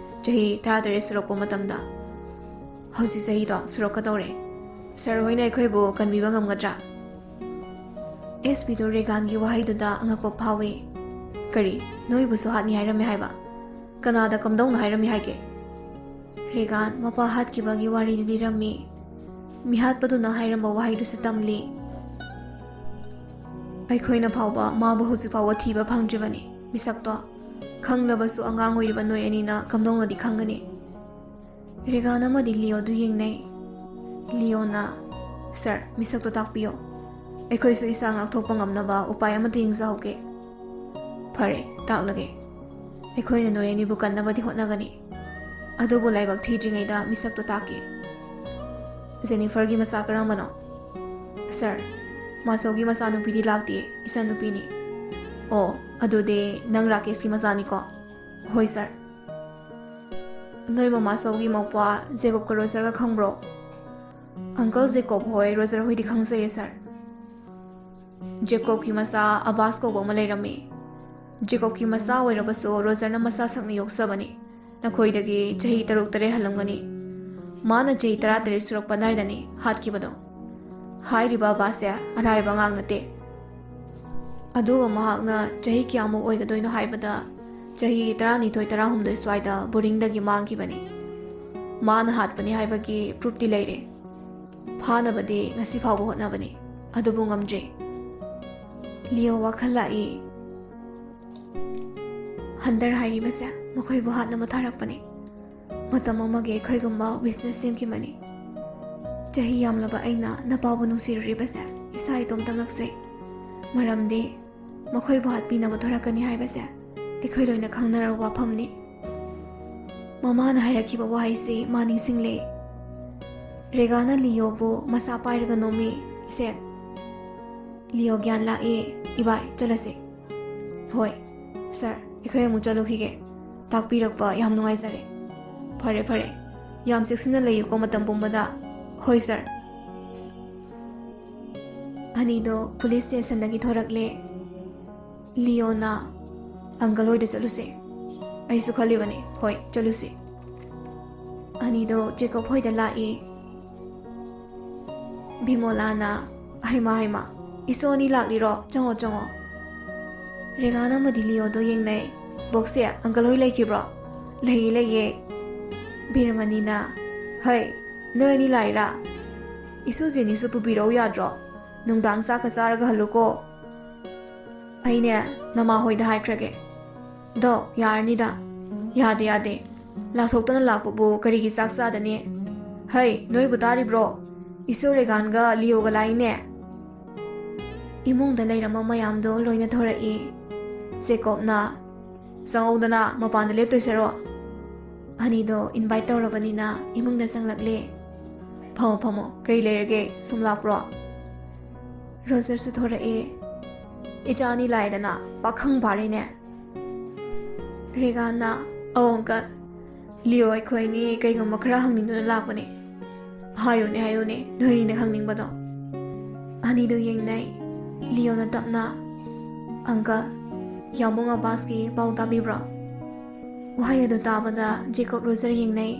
ꯆꯍꯤ ꯇꯔꯥꯇꯔꯦꯠ ꯁꯨꯔꯛꯄ ꯃꯇꯝꯗ꯫ ꯍꯧꯖꯤꯛ ꯆꯍꯤꯗꯣ ꯁꯨꯔꯛꯀꯗꯧꯔꯦ꯫ ꯁꯔ ꯍꯣꯏꯅ ꯑꯩꯈꯣꯏꯕꯨ ꯀꯟꯕꯤꯕ ꯉꯝꯒꯗ꯭ꯔꯥ?" ꯑꯦꯁ ꯄꯤꯗꯨ ꯔꯦꯒꯥꯟꯒꯤ ꯋꯥꯍꯩꯗꯨꯗ ꯑꯉꯛꯄ ꯐꯥꯎꯏ꯫ "ꯀꯔꯤ? ꯅꯣꯏꯕꯨꯁꯨ ꯍꯥꯠꯅꯤ ꯍꯥꯏꯔꯝꯃꯤ ꯍꯥꯏꯕ? ꯀꯅꯥꯗ ꯀꯝꯗꯧꯅ ꯍꯥꯏꯔꯝꯃꯤ ꯍꯥꯏꯒꯦ?" ꯔꯦꯒꯥꯟ ꯃꯄꯥ ꯍꯥꯠꯈꯤꯕꯒꯤ ꯋꯥꯔꯤꯗꯨ ꯂꯤꯔꯝꯃꯤ꯫ ꯃꯤꯍꯥꯠꯄꯗꯨꯅ ꯍꯥꯏꯔꯝꯕ ꯋꯥꯍꯩꯗꯨꯁꯨ ꯇꯝꯂꯤ꯫ "ꯑꯩꯈꯣꯏꯅ ꯐꯥꯎꯕ ꯃꯥꯕꯨ ꯍꯧꯖꯤꯛ ꯐꯥꯎꯕ ꯊꯤꯕ ꯐꯪꯗ꯭ꯔꯤꯕꯅꯤ꯫ ꯃꯤꯁꯛꯇꯣ ꯈꯪꯂꯕꯁꯨ ꯑꯉꯥꯡ ꯑꯣꯏꯔꯤꯕ ꯅꯣꯏ ꯑꯅꯤꯅ ꯀꯝꯗꯧꯅꯗꯤ ꯈꯪꯒꯅꯤ? ꯔꯦꯒꯥꯟ ꯑꯃꯗꯤ ꯂꯤꯑꯣꯗꯨ ꯌꯦꯡꯅꯩ꯫ ꯂꯤꯑꯣꯅ, "ꯁꯥꯔ, ꯃꯤꯁꯛꯇꯣ ꯇꯥꯛꯄꯤꯌꯣ꯫ ꯑꯩꯈꯣꯏꯁꯨ ꯏꯁꯥ ꯉꯥꯛꯊꯣꯛꯄ ꯉꯝꯅꯕ ꯎꯄꯥꯏ ꯑꯃꯠꯇ ꯌꯦꯡꯖꯍꯧꯒꯦ꯫" "ꯐꯔꯦ, ꯇꯥꯛꯂꯒꯦ꯫ ꯑꯩꯈꯣꯏꯅ ꯅꯣꯏ ꯑꯅꯤꯕꯨ ꯀꯟꯅꯕꯗꯤ ꯍꯣꯠꯅꯒꯅꯤ꯫ ꯑꯗꯨꯕꯨ ꯂꯥꯏꯕꯛ ꯊꯤꯗ꯭ꯔꯤꯉꯩꯗ ꯃꯤꯁꯛꯇꯣ ꯇꯥꯛꯀꯦ꯫" "ꯖꯦꯅꯤꯐꯔꯒꯤ ꯃꯆꯥ ꯀꯔꯝꯕꯅꯣ?" "ꯁꯥꯔ, ꯃꯥꯁꯣꯒꯤ ꯃꯆꯥꯅꯨꯄꯤꯗꯤ ꯂꯥꯛꯇꯦ, ꯏꯆꯟꯅꯨꯄꯤꯅꯤ꯫" "ꯑꯣ, ꯑꯗꯨꯗꯤ ꯅꯪ ꯔꯥꯀꯦꯁꯀꯤ ꯃꯆꯥꯅꯤꯀꯣ?" "ꯍꯣꯏ, ꯁꯥꯔ꯫" "ꯅꯣꯏ ꯃꯃꯥ ꯁꯣꯒꯤ ꯃꯧꯄ꯭ꯋꯥ ꯖꯦꯀꯣꯕꯀ ꯔꯣꯖꯔꯒ ꯈꯪꯕ꯭ꯔꯣ?" "ꯑꯪꯀꯜ ꯖꯦꯀꯣꯕ ꯍꯣꯏ, ꯔꯣꯖꯔ ꯍꯣꯏꯗꯤ ꯈꯪꯖꯩꯌꯦ, ꯁꯥꯔ꯫" "ꯖꯦꯀꯣꯕꯀꯤ ꯃꯆꯥ ꯑꯕꯥꯁ ꯀꯧꯕ ꯑꯃ ꯂꯩꯔꯝꯃꯤ꯫ ꯖꯦꯀꯣꯕꯀꯤ ꯃꯆꯥ ꯑꯣꯏꯔꯕꯁꯨ ꯔꯣꯖꯔꯅ ꯃꯆꯥ ꯁꯛꯅ ꯌꯣꯛꯆꯕꯅꯤ꯫ ꯅꯈꯣꯏꯗꯒꯤ ꯆꯍꯤ ꯇꯔꯨꯛ ꯇꯔꯦꯠ ꯍꯜꯂꯝꯒꯅꯤ꯫ ꯃꯥꯅ ꯆꯍꯤ ꯇꯔꯥ ꯇꯔꯦꯠ ꯁꯨꯔꯛꯄ ꯑꯗꯥꯏꯗꯅꯤ ꯍꯥꯠꯈꯤꯕꯗꯣ꯫ ꯍꯥꯏꯔꯤꯕ ꯑꯕꯥꯁꯁꯦ ꯑꯔꯥꯏꯕ ꯑꯉꯥꯡ ꯅꯠꯇꯦ꯫ ꯑꯗꯨꯒ ꯃꯍꯥꯛꯅ ꯆꯍꯤ ꯀꯌꯥꯃꯨꯛ ꯑꯣꯏꯒꯗꯣꯏꯅꯣ ꯍꯥꯏꯕꯗ, ꯆꯍꯤ ꯇꯔꯥꯅꯤꯊꯣꯏ ꯇꯔꯥꯍꯨꯝꯗꯣꯏ ꯁ꯭ꯋꯥꯏꯗ ꯕꯣꯔꯗꯤꯡꯗꯒꯤ ꯃꯥꯡꯈꯤꯕꯅꯤ꯫ ꯃꯥꯅ ꯍꯥꯠꯄꯅꯤ ꯍꯥꯏꯕꯒꯤ ꯄ꯭ꯔꯨꯐꯇꯤ ꯂꯩꯔꯦ꯫ ꯐꯥꯅꯕꯗꯤ ꯉꯁꯤ ꯐꯥꯎꯕ ꯍꯣꯠꯅꯕꯅꯤ, ꯑꯗꯨꯕꯨ ꯉꯝꯗ꯭ꯔꯦ꯫" ꯂꯤꯑꯣ ꯋꯥꯈꯜ ꯂꯥꯛꯏ꯫ "ꯍꯟꯗꯔ ꯍꯥꯏꯔꯤꯕꯁꯦ ꯃꯈꯣꯏꯕꯨ ꯍꯥꯠꯅꯕ ꯊꯥꯔꯛꯄꯅꯤ꯫ ꯃꯇꯝ ꯑꯃꯒꯤ ꯑꯩꯈꯣꯏꯒꯨꯝꯕ ꯋꯤꯁꯅ ꯁꯦꯝꯈꯤꯕꯅꯤ꯫ ꯆꯍꯤ ꯌꯥꯝꯂꯕ ꯑꯩꯅ ꯅꯄꯥꯕꯨ ꯅꯨꯡꯁꯤꯔꯨꯔꯤꯕꯁꯦ ꯏꯁꯥ ꯏꯇꯣꯝꯇ ꯉꯛꯆꯩ꯫ ꯃꯔꯝꯗꯤ ꯃꯈꯣꯏꯕꯨ ꯍꯥꯠꯄꯤꯅꯕ ꯊꯣꯔꯛꯀꯅꯤ ꯍꯥꯏꯕꯁꯦ ꯑꯩꯈꯣꯏ ꯂꯣꯏꯅ ꯈꯪꯅꯔꯕ ꯋꯥꯐꯝꯅꯤ꯫" ꯃꯃꯥꯅ ꯍꯥꯏꯔꯛꯈꯤꯕ ꯋꯥꯍꯩꯁꯤ ꯃꯥ ꯅꯤꯡꯁꯤꯡꯂꯦ꯫ ꯔꯦꯒꯥꯅ ꯂꯤꯑꯣꯕꯨ ꯃꯁꯥ ꯄꯥꯏꯔꯒ ꯅꯣꯝꯃꯤ꯫ "ꯏꯆꯦ꯫" ꯂꯤꯑꯣ ꯒ꯭ꯌꯥꯟ ꯂꯥꯛꯑꯦ꯫ "ꯏꯕꯥꯏ, ꯆꯠꯂꯁꯤ꯫" "ꯍꯣꯏ, ꯁꯥꯔ, ꯑꯩꯈꯣꯏ ꯑꯃꯨꯛ ꯆꯠꯂꯨꯈꯤꯒꯦ꯫ ꯇꯥꯛꯄꯤꯔꯛꯄ ꯌꯥꯝ ꯅꯨꯡꯉꯥꯏꯖꯔꯦ꯫" "ꯐꯔꯦ, ꯐꯔꯦ꯫ ꯌꯥꯝ ꯆꯦꯛꯁꯤꯟꯅ ꯂꯩꯌꯨꯀꯣ ꯃꯇꯝ ꯄꯨꯝꯕꯗ꯫" "ꯍꯣꯏ, ꯁꯥꯔ꯫" ꯑꯅꯤꯗꯣ ꯄꯨꯂꯤꯁ ꯁ꯭ꯇꯦꯁꯟꯗꯒꯤ ꯊꯣꯔꯛꯂꯦ꯫ ꯂꯤꯑꯣꯅ, "ꯑꯪꯀꯜ ꯍꯣꯏꯗ ꯆꯠꯂꯨꯁꯦ꯫" "ꯑꯩꯁꯨ ꯈꯜꯂꯤꯕꯅꯤ꯫ ꯍꯣꯏ, ꯆꯠꯂꯨꯁꯤ꯫" ꯑꯅꯤꯗꯣ ꯖꯦꯀꯣꯕ ꯍꯣꯏꯗ ꯂꯥꯛꯏ꯫ ꯕꯤꯃꯣꯂꯥꯅ, "ꯍꯩꯃꯥ, ꯍꯩꯃꯥ, ꯏꯁꯣ ꯑꯅꯤ ꯂꯥꯛꯂꯤꯔꯣ? ꯆꯪꯉꯣ, ꯆꯪꯉꯣ꯫" ꯔꯦꯒꯥꯟ ꯑꯃꯗꯤ ꯂꯤꯑꯣꯗꯣ ꯌꯦꯡꯅꯩ꯫ "ꯕꯣꯛꯁꯦ, ꯑꯪꯀꯜ ꯍꯣꯏ ꯂꯩꯈꯤꯕ꯭ꯔꯣ?" "ꯂꯩꯌꯦ, ꯂꯩꯌꯦ꯫" ꯕꯤꯔꯃꯅꯤꯅ, "ꯍꯩ, ꯅꯣꯏ ꯑꯅꯤ ꯂꯥꯛꯏꯔꯥ? ꯏꯁꯨ ꯖꯦꯅꯤꯁꯨ ꯄꯨꯕꯤꯔꯛꯎ ꯌꯥꯗ꯭ꯔꯣ? ꯅꯨꯡꯗꯥꯡ ꯆꯥꯛꯀ ꯆꯥꯔꯒ ꯍꯜꯂꯨꯀꯣ꯫" "ꯑꯩꯅꯦ, ꯅꯃꯥ ꯍꯣꯏꯗ ꯍꯥꯏꯈ꯭ꯔꯒꯦ꯫" "ꯑꯗꯣ ꯌꯥꯔꯅꯤꯗ꯫ ꯌꯥꯗꯦ, ꯌꯥꯗꯦ꯫ ꯂꯥꯛꯊꯣꯛꯇꯅ ꯂꯥꯛꯄꯕꯨ ꯀꯔꯤꯒꯤ ꯆꯥꯛ ꯆꯥꯗꯅꯤ? ꯍꯩ, ꯅꯣꯏꯕꯨ ꯇꯥꯔꯤꯕ꯭ꯔꯣ? ꯏꯁꯨ ꯔꯦꯒꯥꯟꯒ ꯂꯤꯌꯣꯒ ꯂꯥꯛꯏꯅꯦ꯫" ꯏꯃꯨꯡꯗ ꯂꯩꯔꯝꯕ ꯃꯌꯥꯝꯗꯣ ꯂꯣꯏꯅ ꯊꯣꯔꯛꯏ꯫ ꯖꯦꯀꯣꯕꯅ, "ꯆꯪꯍꯧꯗꯅ ꯃꯄꯥꯟꯗ ꯂꯦꯞꯇꯣꯏ ꯁꯔꯨꯛ, ꯍꯅꯤꯗꯣ ꯏꯟꯚꯥꯏꯠ ꯇꯧꯔꯕꯅꯤꯅ ꯏꯃꯨꯡꯗ ꯆꯪꯂꯛꯂꯦ꯫" "ꯐꯝꯃꯣ, ꯐꯝꯃꯣ꯫ ꯀꯔꯤ ꯂꯩꯔꯒꯦ? ꯁꯨꯝ ꯂꯥꯛꯄ꯭ꯔꯣ?" ꯔꯣꯖꯔꯁꯨ ꯊꯣꯔꯛꯑꯦ꯫ "ꯏꯆꯥ ꯑꯅꯤ ꯂꯥꯛꯑꯦꯗꯅ, ꯄꯥꯈꯪ ꯐꯥꯔꯦꯅꯦ꯫" ꯔꯦꯒꯥꯟꯅ, "ꯑꯧ, ꯑꯪꯀꯜ꯫ ꯂꯤꯌꯣ ꯑꯩꯈꯣꯏꯅꯤ ꯀꯩꯒꯨꯝꯕ ꯈꯔ ꯍꯪꯅꯤꯡꯗꯨꯅ ꯂꯥꯛꯄꯅꯦ꯫" "ꯍꯥꯏꯌꯨꯅꯦ, ꯍꯥꯏꯌꯨꯅꯦ, ꯅꯣꯏꯅꯤꯅ ꯈꯪꯅꯤꯡꯕꯗꯣ꯫" ꯑꯅꯤꯗꯨ ꯌꯦꯡꯅꯩ꯫ ꯂꯤꯌꯣꯅ ꯇꯞꯅ, "ꯑꯪꯀꯜ, ꯌꯥꯝꯕꯨꯡ ꯑꯕꯥꯁꯀꯤ ꯄꯥꯎ ꯇꯥꯕꯤꯕ꯭ꯔꯣ?" ꯋꯥꯍꯩ ꯑꯗꯨ ꯇꯥꯕꯗ ꯖꯦꯀꯣꯕ ꯔꯣꯖꯔ ꯌꯦꯡꯅꯩ꯫